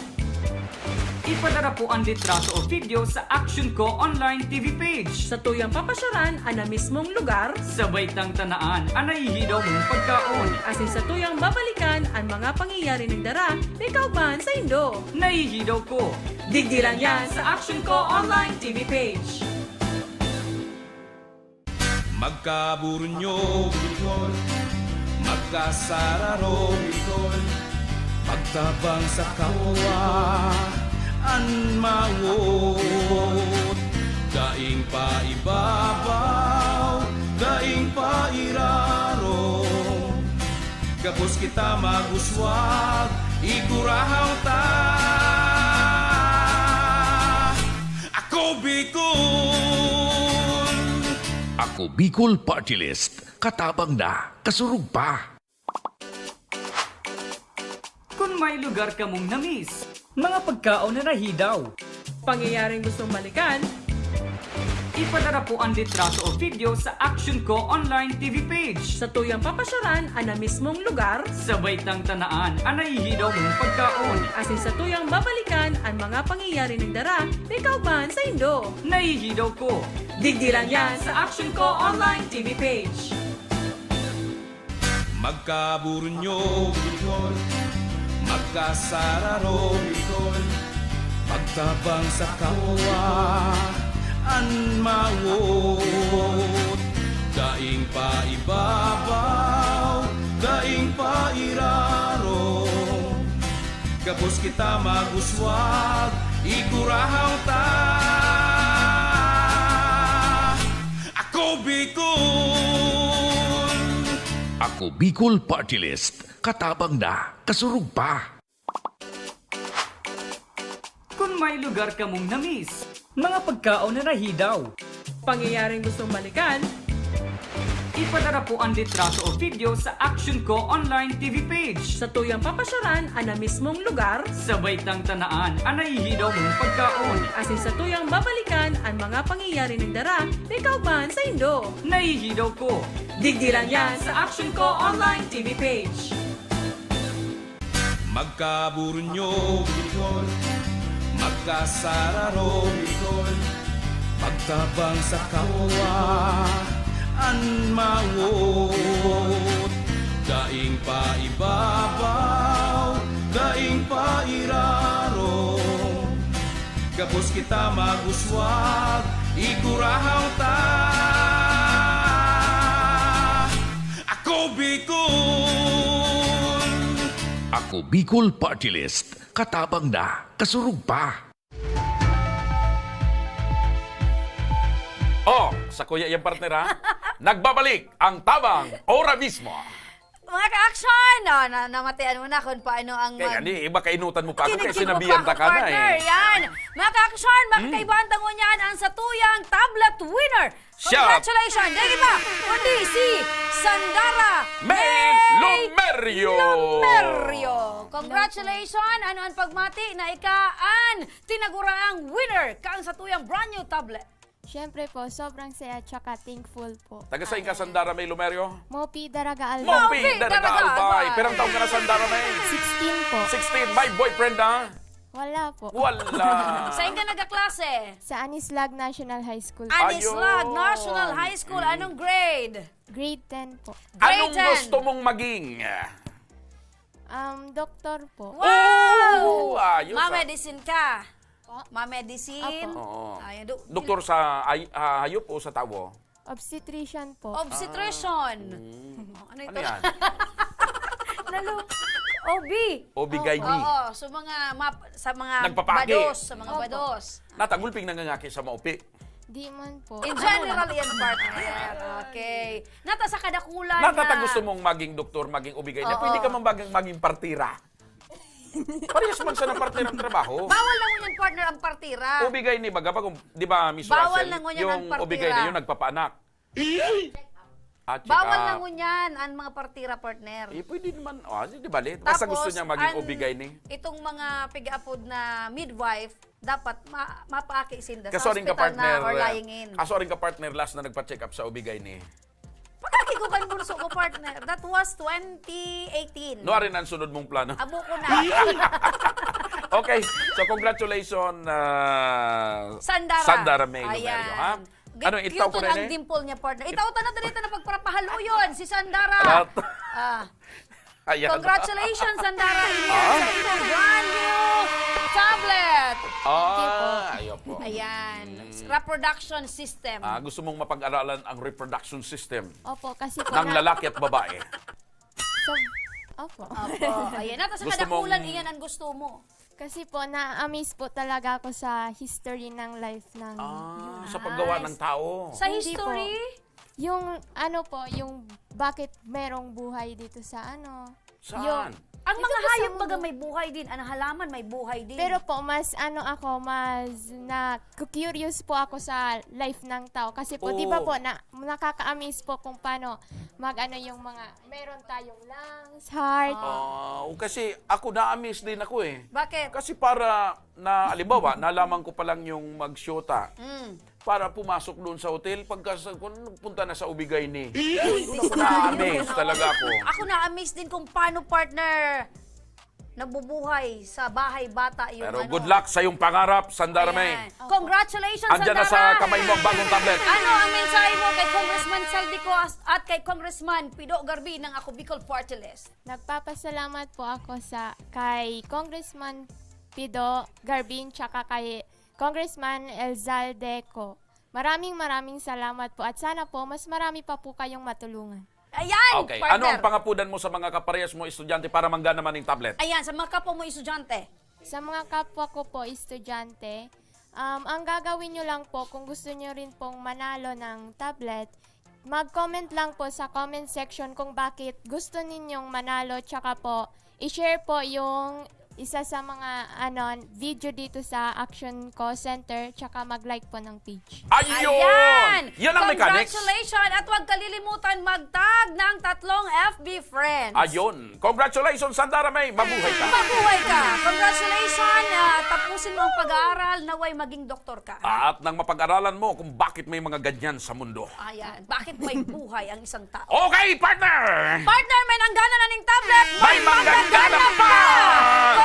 ipadara po an litrato o video sa Action Ko Online T V page. Satuyang papasyalan an na mismong lugar. Sabay tang tanaan an nahihidaw mong pagkaon. Asin satuyang babalikan an mga pangyayari nagdara may kaugmahan saindo. Nahihidaw ko. Digdi lang yan sa Action Ko Online T V page. Magkaburunyo, Bicol. Magkasararo, Bicol. Magtabang sa kapwa, an mawot. Daing paibabaw, daing pairarom. Gabos kita mag-uswag, igurahaw ta. Ako Bicol! Ako Bicol Party List. Katabang na, kasurog pa. Kun may lugar kamong na-miss, mga pagkaon na nahidaw, pangyayaring gustong balikan, ipadara po an litrato o video sa Action Ko Online T V page. Satuyang papasyalan an na mismong lugar. Sabay tang tanaan an nahihidaw mong pagkaon. Asin satuyang babalikan an mga pangyayari nagdara may kaugmahan saindo. Nahihidaw ko. Digdi lang yan sa Action Ko Online T V page. Magkaburunyo, Bicol. Magkasararo, Bicol. Magtabang sa kapwa, an mawot. Daing paibabaw, daing pairarom. Gabos kita mag-uswag, igurahaw ta. Ako Bicol! Ako Bicol Party List. Katabang na, kasurog pa. Kun may lugar kamong na-miss, mga pagkaon na nahidaw, pangyayaring gustong balikan, ipadara po an litrato o video sa Action Ko Online T V page. Satuyang papasyalan an na mismong lugar. Sabay tang tanaan an nahihidaw mong pagkaon. Asin satuyang babalikan an mga pangyayari nagdara may kaugmahan saindo. Nahihidaw ko. Digdi lang yan sa Action Ko Online T V page. Magkaburunyo, Bicol. Magkasararo, Bicol. Magtabang sa kapwa, an mawot. Daing paibabaw, daing pairarom. Gabos kita mag-uswag, igurahaw ta. Ako Bicol! Ako Bicol Party List. Katabang na, kasurog pa. Oh, sa kuya yang partner, ha? Nagbabalik ang Tabang Ora Mismo. Mga ka-action, no, na, namatian mo na kung paano ang Kaya mag- ni, iba kainutan mo pa ako, Kinig-, kaya kinig mo sinabihan pa ta ako, ka na, partner. eh. Yan. Mga ka-action, Hmm. makakaibahan ta ngunyan ang satuyang tablet winner. Shout! Congratulations! Dahil kita, kundi si Sandara May May Lomerio. Lomerio. Congratulations! Ano ang pagmati na ika an tinaguraang winner kan satuyang brand new tablet? Siyempre po, sobrang saya tsaka thankful po. Taga saan ka, Sandara May Lumerio? Mopi Daraga Albay. Mopi, Mopi, Daraga Daraga Albay. Albay. Pirang taon ka na, Sandara May? sixteen po. sixteen. May boyfriend na? Wala po. Wala. Saan ka nagkaklase? Sa Anislag National High School. Anislag Ayun. National High School. Anong grade? Grade ten po. Grade Anong ten. gusto mong maging? Um, doktor po. Wow! Oh, ayos, ah. Ma-medicine ka? Po? Ma-medicine? Opo. Oo. Ayan, do- Doktor sa ay, ah, hayop o sa tao? Obstetrician po. Obstetrician. Mm. Oh, ano ito? Ano yan? Lalo. O B. O B-gynae. Oo, so mga map, sa mga Nagpapaki. bados, sa mga Opo. bados. Natagulping nangangaki sa maupi. Di man po. In general, yan, partner. Okay. Nata sa kadakulan Natata na- gusto mong maging doktor, maging O B-gynae. Oo. Pwede ka man maging, maging partira. Parehas man sa ng partner ang trabaho. Bawal na ngunyan, partner, ang partira. O B-gynae, baga ba kung, di ba, Miss Bawal Russell, na ngunyan yung ang partira. O B-gynae na yun, nagpapaanak. At Bawal saka, na ngunyan ang mga partira, partner. Eh, pwede naman. Oh, di bale. Basta Tapos, gusto niya maging ang- O B-gynae. Itong mga pigaapod na midwife, dapat ma mapaaki sinda sa Kaso rin ka hospital partner, na or lying in. Kaso rin ka partner last na nagpa-check up sa O B-gynae. Pag-aki ko kan bunso ko, partner, that was twenty eighteen. No, arin ang sunod mong plano. Abo ko na. Okay, so congratulations, uh, Sandara. Sandara May Ayan. Numero, ha? G- Ano, itaw cute ko na ang eh? Dimple niya, partner. Itaw ta na dito na pagparapahaluyon, si Sandara. Alat. Ah. Ayan. Congratulations, Sandara. Iyan Ah. sa imong brand new tablet. Ah, ayaw po. Ayan. Mm. Reproduction system. Ah, gusto mong mapag-aralan ang reproduction system Opo, kasi po ng na, lalaki at babae. so, opo. Opo. Ayan. Nata sa Gusto kadakulan, mong- iyan ang gusto mo. Kasi po, na-amaze po talaga ako sa history ng life ng Ah, human. sa paggawa ng tao. Sa Hindi history? Yung ano po, yung bakit merong buhay dito sa ano. Saan? Yung, Ang dito mga po sa hayop mundo. baga may buhay din, ang halaman may buhay din. Pero po, mas ano ako, mas na-curious po ako sa life ng tao. Kasi po, di ba Oo. po, na, nakaka-amaze po kung paano mag-ano yung mga, meron tayong lungs, heart. Ah, kasi ako na-amaze din ako eh. Bakit? Kasi para na, halimbawa, nalaman ko pa lang yung magsyota. Mm. Para pumasok doon sa hotel, pagka sa, kung punta na sa O B-gynae. Doon ako na-amaze talaga ako. Ako na-amaze din kung paano, partner, nabubuhay sa bahay bata yung Pero ano. Good luck sa iyong pangarap, Sandara May. Ayan. Congratulations, Andyan na sa Sandara! kamay mo ang bagong tablet. Ano ang mensahe mo kay Congressman Saldi Co at kay Congressman Pido Garbi ng Ako Bicol Party List? Nagpapasalamat po ako sa kay Congressman Pido Garbin tsaka kay Congressman Elzalde Co. Maraming maraming salamat po at sana po mas marami pa po kayong matulungan. Ayan, Okay, partner. ano ang pangapudan mo sa mga kaparehas mo estudyante para mangga naman ng tablet? Ayan, sa mga kapwa mo estudyante. Sa mga kapwa ko po estudyante, um, ang gagawin nyo lang po kung gusto nyo rin pong manalo ng tablet, mag-comment lang po sa comment section kung bakit gusto ninyong manalo, tsaka po i-share po yung isa sa mga ano video dito sa Action Call Center, tsaka mag-like po ng page. Ayun! Ayan! Yan ang mechanics. Congratulations! At huwag kalilimutan mag-tag ng tatlong F B friends. Ayun. Congratulations, Sandara May. Mabuhay ka. Mabuhay ka! Congratulations! Ah, tapusin mo ang pag-aaral, naway maging doktor ka. At nang mapag-aralan mo kung bakit may mga ganyan sa mundo. Ayan. Bakit may buhay ang isang tao? Okay, partner! Partner, may nanggana na ning tablet. May manggagana pa!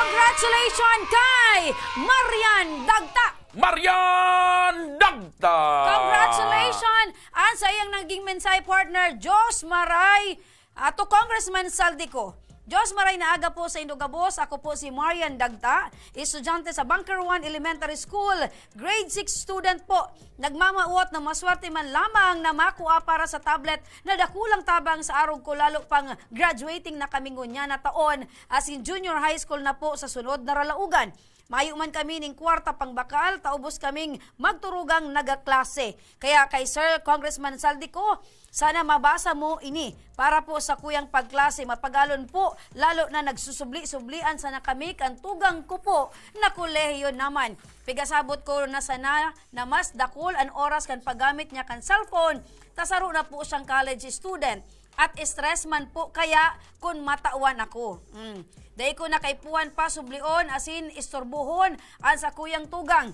Congratulations kay Marian Dagta. Marian Dagta! Congratulations! Ang sa iyang naging mensahe, partner, Diyos maray, ah, to Congressman Saldico. Diyos maray na aga po sa indo gabos. Ako po si Marian Dagta, estudyante sa Bunker One Elementary School, grade six student po. Nagmamawot na maswerte man lamang na makua para sa tablet na dakulang tabang sa arog ko, lalo pang graduating na kami ngunyan na taon, as in junior high school na po sa sunod na ralaugan. Mayo man kami ning kwarta pangbakal, ta ubos kaming magturugang nagaklase. Kaya kay Sir Congressman Saldico, sana mabasa mo ini para po sa kuyang pagklase. Mapagalon po, lalo na nagsusubli-sublian sana kami kan tugang ko po na kolehiyo naman. Pigasabot ko na sana na mas dakul an oras kan paggamit niya kan cellphone, ta saro na po siyang college student. At stress man po kaya kun matawan ako. Mm. Dai ko na kaipuhan pa sublion asin istorbohon an sakuyang tugang.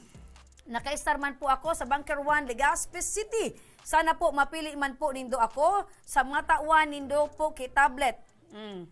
Naka-star man po ako sa Bunker One, Legazpi City. Sana po mapili man po nindo ako sa matawan nindo po ki tablet. Mm.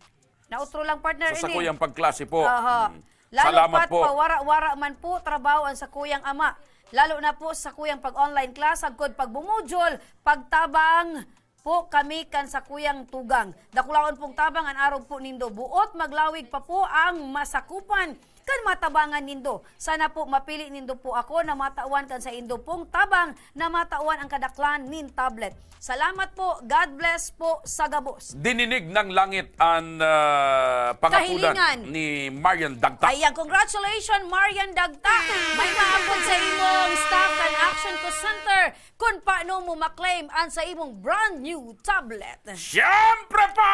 Nautro lang, partner, Sa ini. sakuyang pagklase po. Aha. Mm. Lalo Salamat pa't po. pawara-wara man po trabaho ang sakuyang ama. Lalo na po sa sakuyang pag-online class, agkod pagmumodule, pagtabang po kami kan sakuyang tugang. Dakulaon pong tabang an arog po nindo. Buot maglawig pa po ang masakupan kan matabangan nindo. Sana po mapili nindo po ako na matawan kan saindo pong tabang na matawan ang kadaklan nin tablet. Salamat po. God bless po sa gabos. Dininig ng langit an, ah, pangapunan Kahilingan. ni Marian Dagta. Ayan, congratulations, Marian Dagta. May maapod sa imong staff kan Action Call Center kun paano mo maklaim an sa imong brand new tablet. Siyempre pa!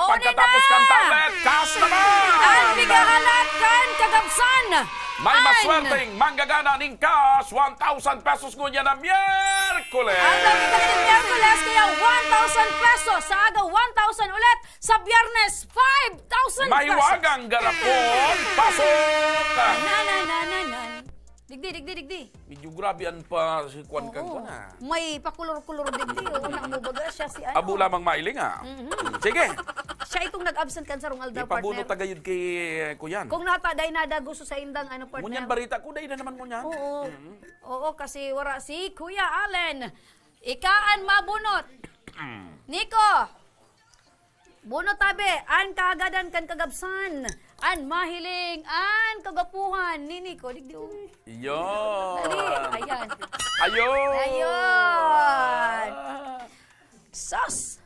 Oo, Pagkatapos nena! kan tablet, cash naman! Ang pigahalat kan kagabsan! May An- maswerteng manggagana ning cash, one thousand pesos ngunyan na Miyerkules! Ang dami pa rin Miyerkules, kaya one thousand pesos sa aga, one thousand ulit sa Biyernes, five thousand pesos! Mahiwagang garapon, pasok! Na, na, na, na, na. Digdi, digdi, digdi. Medyo grabe an pa si Kwan Oo. kan Kwan, ah. May pakulor-kulor digdi, oh. Una mo baga siya si ano. Abo lamang mailing, ah. Mhm. Sige. Siya itong nag-absent kan sarong aldaw, Ipabunot partner. ta gayud kay, eh, Kuyan. Kung nata, day nada gusto sa indang, ano, partner. Ngunyan barita ko, day na naman ngunyan. Oo. Mhm. Oo, kasi wara si Kuya Allen. Ika an mabunot. Mm. Nico! Bunot tabi, an kahagadan kan kagabsan, an mahiling, an kagapuhan ni Nico. Digdi, oh. Yon. Dali, ayan. Ayun. Ayun. Sus!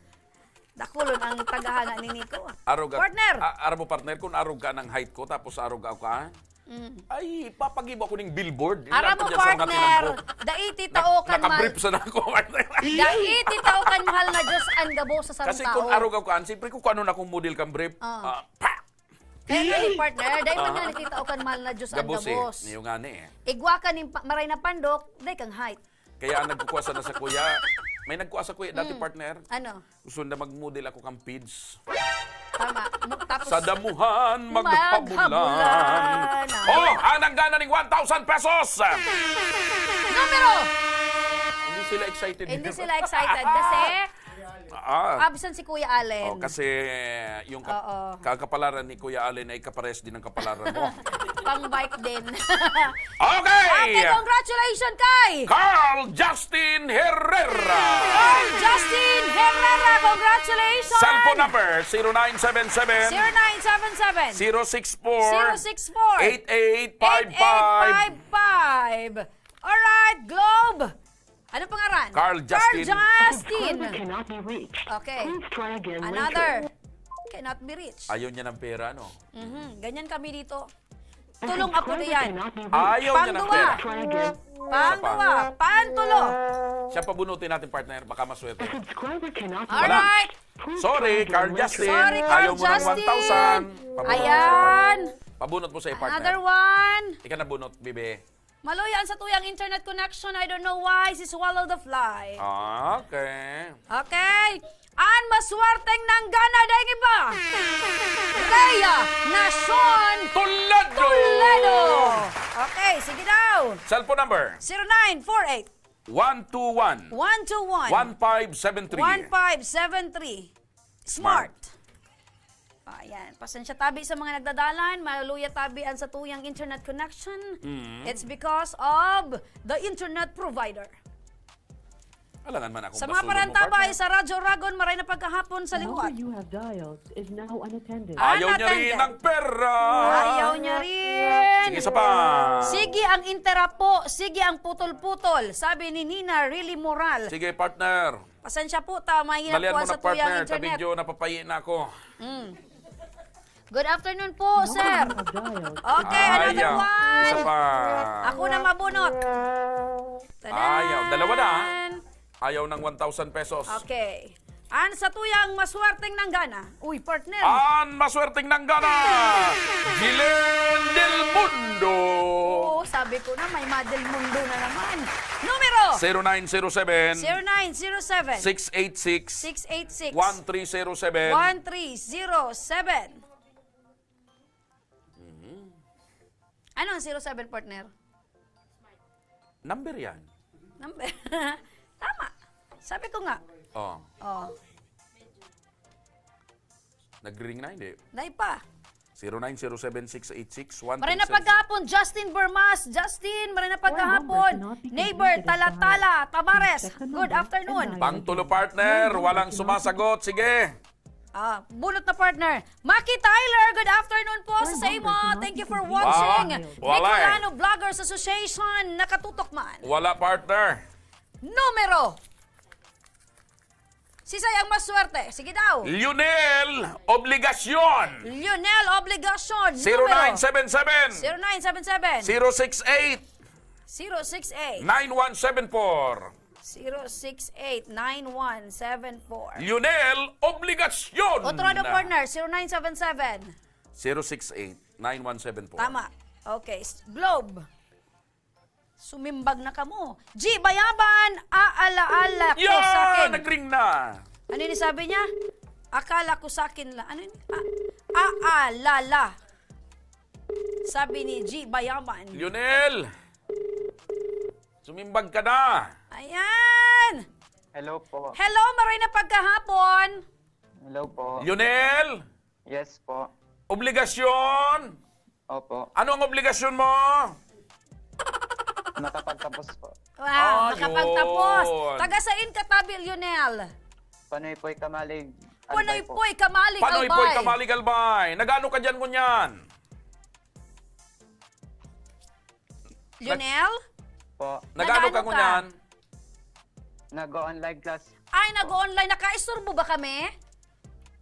Dakulon ang tagahanga ni Nico. Arog ak-, Partner! a-, aram mo, partner, kung arog ka ng height ko, tapos arog ako, ah, Mm. Ay, papagibo ako ning billboard. Yung Aram mo, nandyan sa mga partner, tinampo. dai ti Nak-, tao kan mahal. nakabrief sana ako, partner. Dai ti tao kan mahal na Diyos an gabo sa sarong Kasi tao. kung arog ako, an, siyempre kung ano na akong model kang brief, Ah. ah, pa! Kaya nga ni partner, dai man Aha. nga nakita o kan mahal na Diyos an Gabos eh. gabos. Yung nga ni eh. Igwa ka ning pa-, maray na pandok, dai kang height. Kaya ang nagkukwa sana sa kuya, may nagkukwa sa kuya dati, Mm. partner. Ano? Gusto na mag-model ako kang pids. Tama. Mo-, tapos Sa damuhan, magpabulan. Maghabulan. Oh, ang nanggana ning one thousand pesos! Numero! Hindi sila excited Hindi dito. sila excited kasi Ah. absent si Kuya Allen. Oh, kasi yung kap-, Oo. kakapalaran ni Kuya Allen ay kapares din ang kapalaran mo. Pang-bike din. Okay! Okay, congratulations kay Carl Justin Herrera! Carl Justin Herrera, congratulations! Cellphone number, zero nine seven seven, Zero nine seven seven, zero six four, zero six four, eight eight five five. eight eight five five. Alright, Globe! Ano pangaran? Carl Justin. Carl Justin! Subscriber cannot be reached. Okay. Please try again later. Another. Cannot be reached. Ayaw niya ng pera, no? Mhm. Ganyan kami dito. Tulong ako na yan. Ayaw niya ng Pangduwa. pera. Pangduwa. Pantulo. Siya pabunutin natin, partner. Baka maswerte. Alright. Sorry, Carl Justin. Sorry, Carl Ayaw mo ng Justin. one thousand. Pabunot mo sa Ayan. partner. Pabunot mo sa partner. Another one. Ika nabunot, bibi. Maluya an satuyang internet connection. I don't know why she swallowed the fly. Ah, okay. Okay. An maswerteng nanggana, daing iba. Rhea Nacion Toledo. Toledo. Okay, sige daw. Cellphone number. Zero nine four eight. One two one. One two one. One five seven three. One five seven three. Smart. Smart. Ayan. Pasensya tabi sa mga nagdadalan. Maluya tabi an satuyang internet connection. Mm. It's because of the internet provider. Alangan man akong Sa mga basulon mo, parantabay partner. sa Radyo Ragon, maray na pagkahapon sa The number liwat. you have dialed is now unattended. Ayaw niya rin Unattended. ng pera. Ayaw niya rin. Sige, isa pa. Sige ang interrupt po. Sige ang putol-putol. Sabi ni Nina Really Moral. Sige, partner. Pasensya po, ta, mahirap Dalian po mo sa na, partner. tuyang internet. Tabidyo, napapayi na ako. Mm. Good afternoon po, sir. Okay, another Ayaw. one. Isa pa. Ako na mabunot. Tadan! Ayaw. Dalawa na, ah. Ayaw ng one thousand pesos. Okay. An satuyang maswerteng nanggana. Uy, partner. An maswerteng nanggana, Jilen Del Mundo. Oo, sabi ko na, may ma Del Mundo na naman. Numero. Zero nine zero seven. Zero nine zero seven. Six eight six. Six eight six. One three zero seven. One three zero seven. Mhm. Ano ang zero seven, partner? Number yan. Number. Tama. Sabi ko nga. Oh, Oh, nag-ring na, hindi. Dai pa. Zero nine zero seven six eight six one. Maray na paghapon, Justin Bermas. Justin, maray na paghapon. Neighbor, Talatala, Tamares. Good afternoon. Pang tulo, partner, walang sumasagot. Sige. Ah, bunot na, partner. Maki Tyler, good afternoon po sa imo. Thank you for watching. Wa-, wala eh. Bicolano Vloggers Association, nakatutok man. Wala, partner. Numero. Sisay ang maswerte? Sige daw. Lionel Obligasyon. Lionel Obligasyon. Zero nine seven seven. Zero nine seven seven. Zero six eight. Zero six eight. Nine one seven four. Zero six eight nine one seven four. Lionel Obligasyon. Otro ano, partner? Zero nine seven seven. Zero six eight nine one seven four. Tama. Okay. S- Globe. Sumimbag na kamo. G Bayaban, aalaala ko sa Yeah! akin. Nag-ring na. Ano ni sabi niya? Akala ko sa akin la. Ano yun? A- aalala. Sabi ni G Bayaban. Lionel! Sumimbag ka na! Ayan! Hello po. Hello, maray na pagkahapon. Hello po. Lionel! Yes po. Obligasyon! Opo. Ano ang obligasyon mo? Nakapagtapos po. Wow, Ayun. Nakapagtapos. Taga sain ka tabi, Lionel? Panoy po'y kamalig. Panoy Albay po. po'y kamalig, Panoy Albay. Po'y kamalig, Albay. Nag-ano ka dyan ngunyan? Lionel? Po. Nag-ano Nag-ano ka ka? ngunyan? Nag-online class. Ay, nag-online. Nakaisturbo ba kami?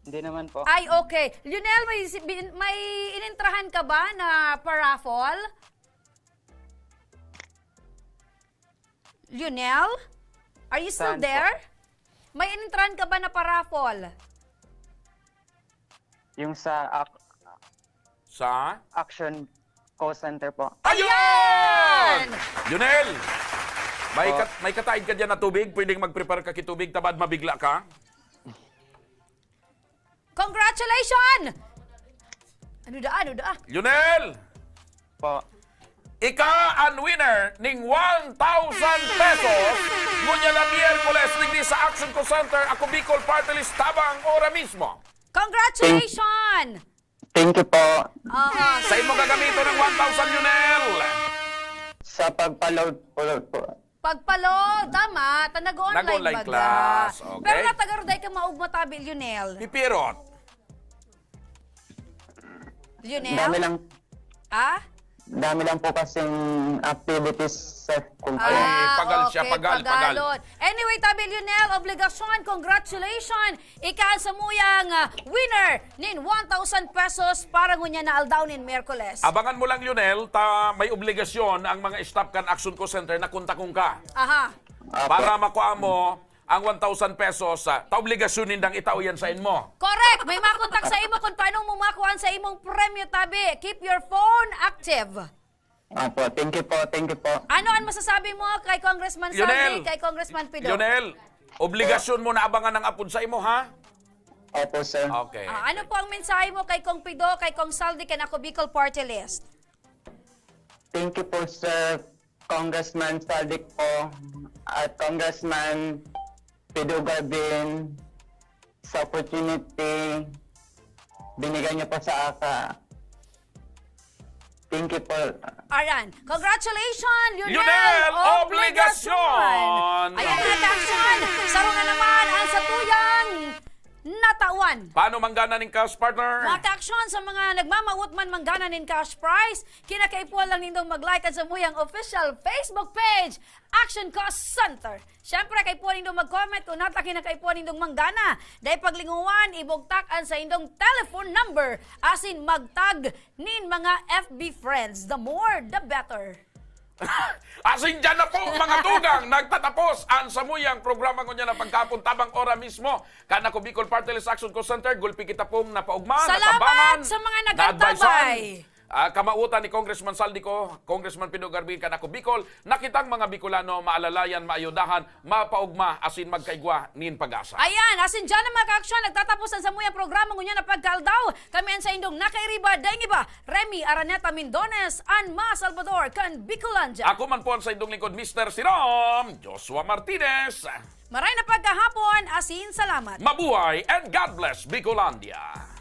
Hindi naman po. Ay, okay. Lionel, may, si- bin- may inintrahan ka ba na paraffle? Lionel? Are you still Saan po? There? May inintrahan ka ba na paraffle? Yung sa ac- Sa? Action Call Center po. Ayun! Ayan! Lionel! May, Oh. kat- may kataid ka dyan na tubig? Pwedeng mag-prepare ka kitubig, tabad mabigla ka? Congratulations! Ano da, ano da? Lionel! Po. Ika an winner ning one thousand pesos. Ngunyan na Miyerkules, digdi sa Action Call Center, Ako Bicol Party List, tabang ora mismo. Congratulations! Thank you po. Oo. Sa imo gagamiton ng one thousand, Lionel. Sa pagpa-load po, po. Pagpalo, tama. Ta nag-online Nag-online baga. Class, okay. Pero natagarday ka maugma tabi, Lionel. Pipirot. Lionel? Dami lang, Ah? dami lang po kasing activities sa school po. Ay, Ah, pagal siya, okay, pagal, pagal. pagalon. Anyway, tabi Lionel, obligasyon, congratulations! Ika an samuyang ah, winner nin one thousand pesos para ngunyan na aldaw nin Miyerkules. Abangan mo lang, Lionel, ta may obligasyon ang mga staff kan Action Call Center na kontakon ka. Aha. Apo. Para makuha mo ang one thousand pesos, ah, ta obligasyon nindang itao yan sa inmo. Correct! May makontak sa imo kung paano mo makuha sa imong premyo, tabi. Keep your phone active. Apo, thank you po, thank you po. Ano an masasabi mo kay Congressman Lionel! Saldi, kay Congressman Pido? Lionel, obligasyon mo na abangan ang apod sa imo, ha? Opo, sir. Okay. Ah, ano po ang mensahe mo kay Kong Pido, kay Kong Saldi, kay Ako Bicol Party List? Thank you po, sir. Congressman Saldic po at Congressman Pido Garbin sa opportunity binigay niyo po sa aka. Thank you po. Ayan. Congratulations, Lionel, Lionel Obligasyon! Obligasyon! Ayan, mga ka-action. Saro na naman ang satuyang natawan. Paano manggana ning cash, partner? Mga ka-action, sa mga nagmamawot man manggana nin cash prize, kinakaipuhan lang nindong mag-like kan samuyang official Facebook page, Action Call Center. Siyempre, kaipuhan nindong mag-comment kung nata kinakaipuhan nindong manggana. Dai paglinguhan, ibugtak an saindong telephone number asin magtag nin mga F B friends. The more, the better. Asin dyan na po, mga tugang, nagtatapos ang samuyang programa ngunyan na pagkahapon, tabang ora mismo. Kan Ako Bicol Party List Action Call Center, gulpi kita pong napaugma, Salamat natabangan, sa mga naadvisean, nagkantabay. Ah, kamawotan ni Congressman Zaldy ko, Congressman Pino Garbiin kan Ako Bicol, na kitang mga Bicolano maalalayan, maayudahan, mapaogma asin magkaigwa nin pag-asa. Ayan, asin dyan na, mga kaaksyon, nagtatapos ang samuyang programa ngunyan na pagkaaldaw. Kami an saindong nakairiba, daing iba, Remy Araneta Mindones, an Ma Salvador kan Bicolandia. Ako man po ang saindong lingkod, Mister Sirom, Joshua Martinez. Maray na pagkahapon, asin salamat. Mabuhay and God bless Bicolandia.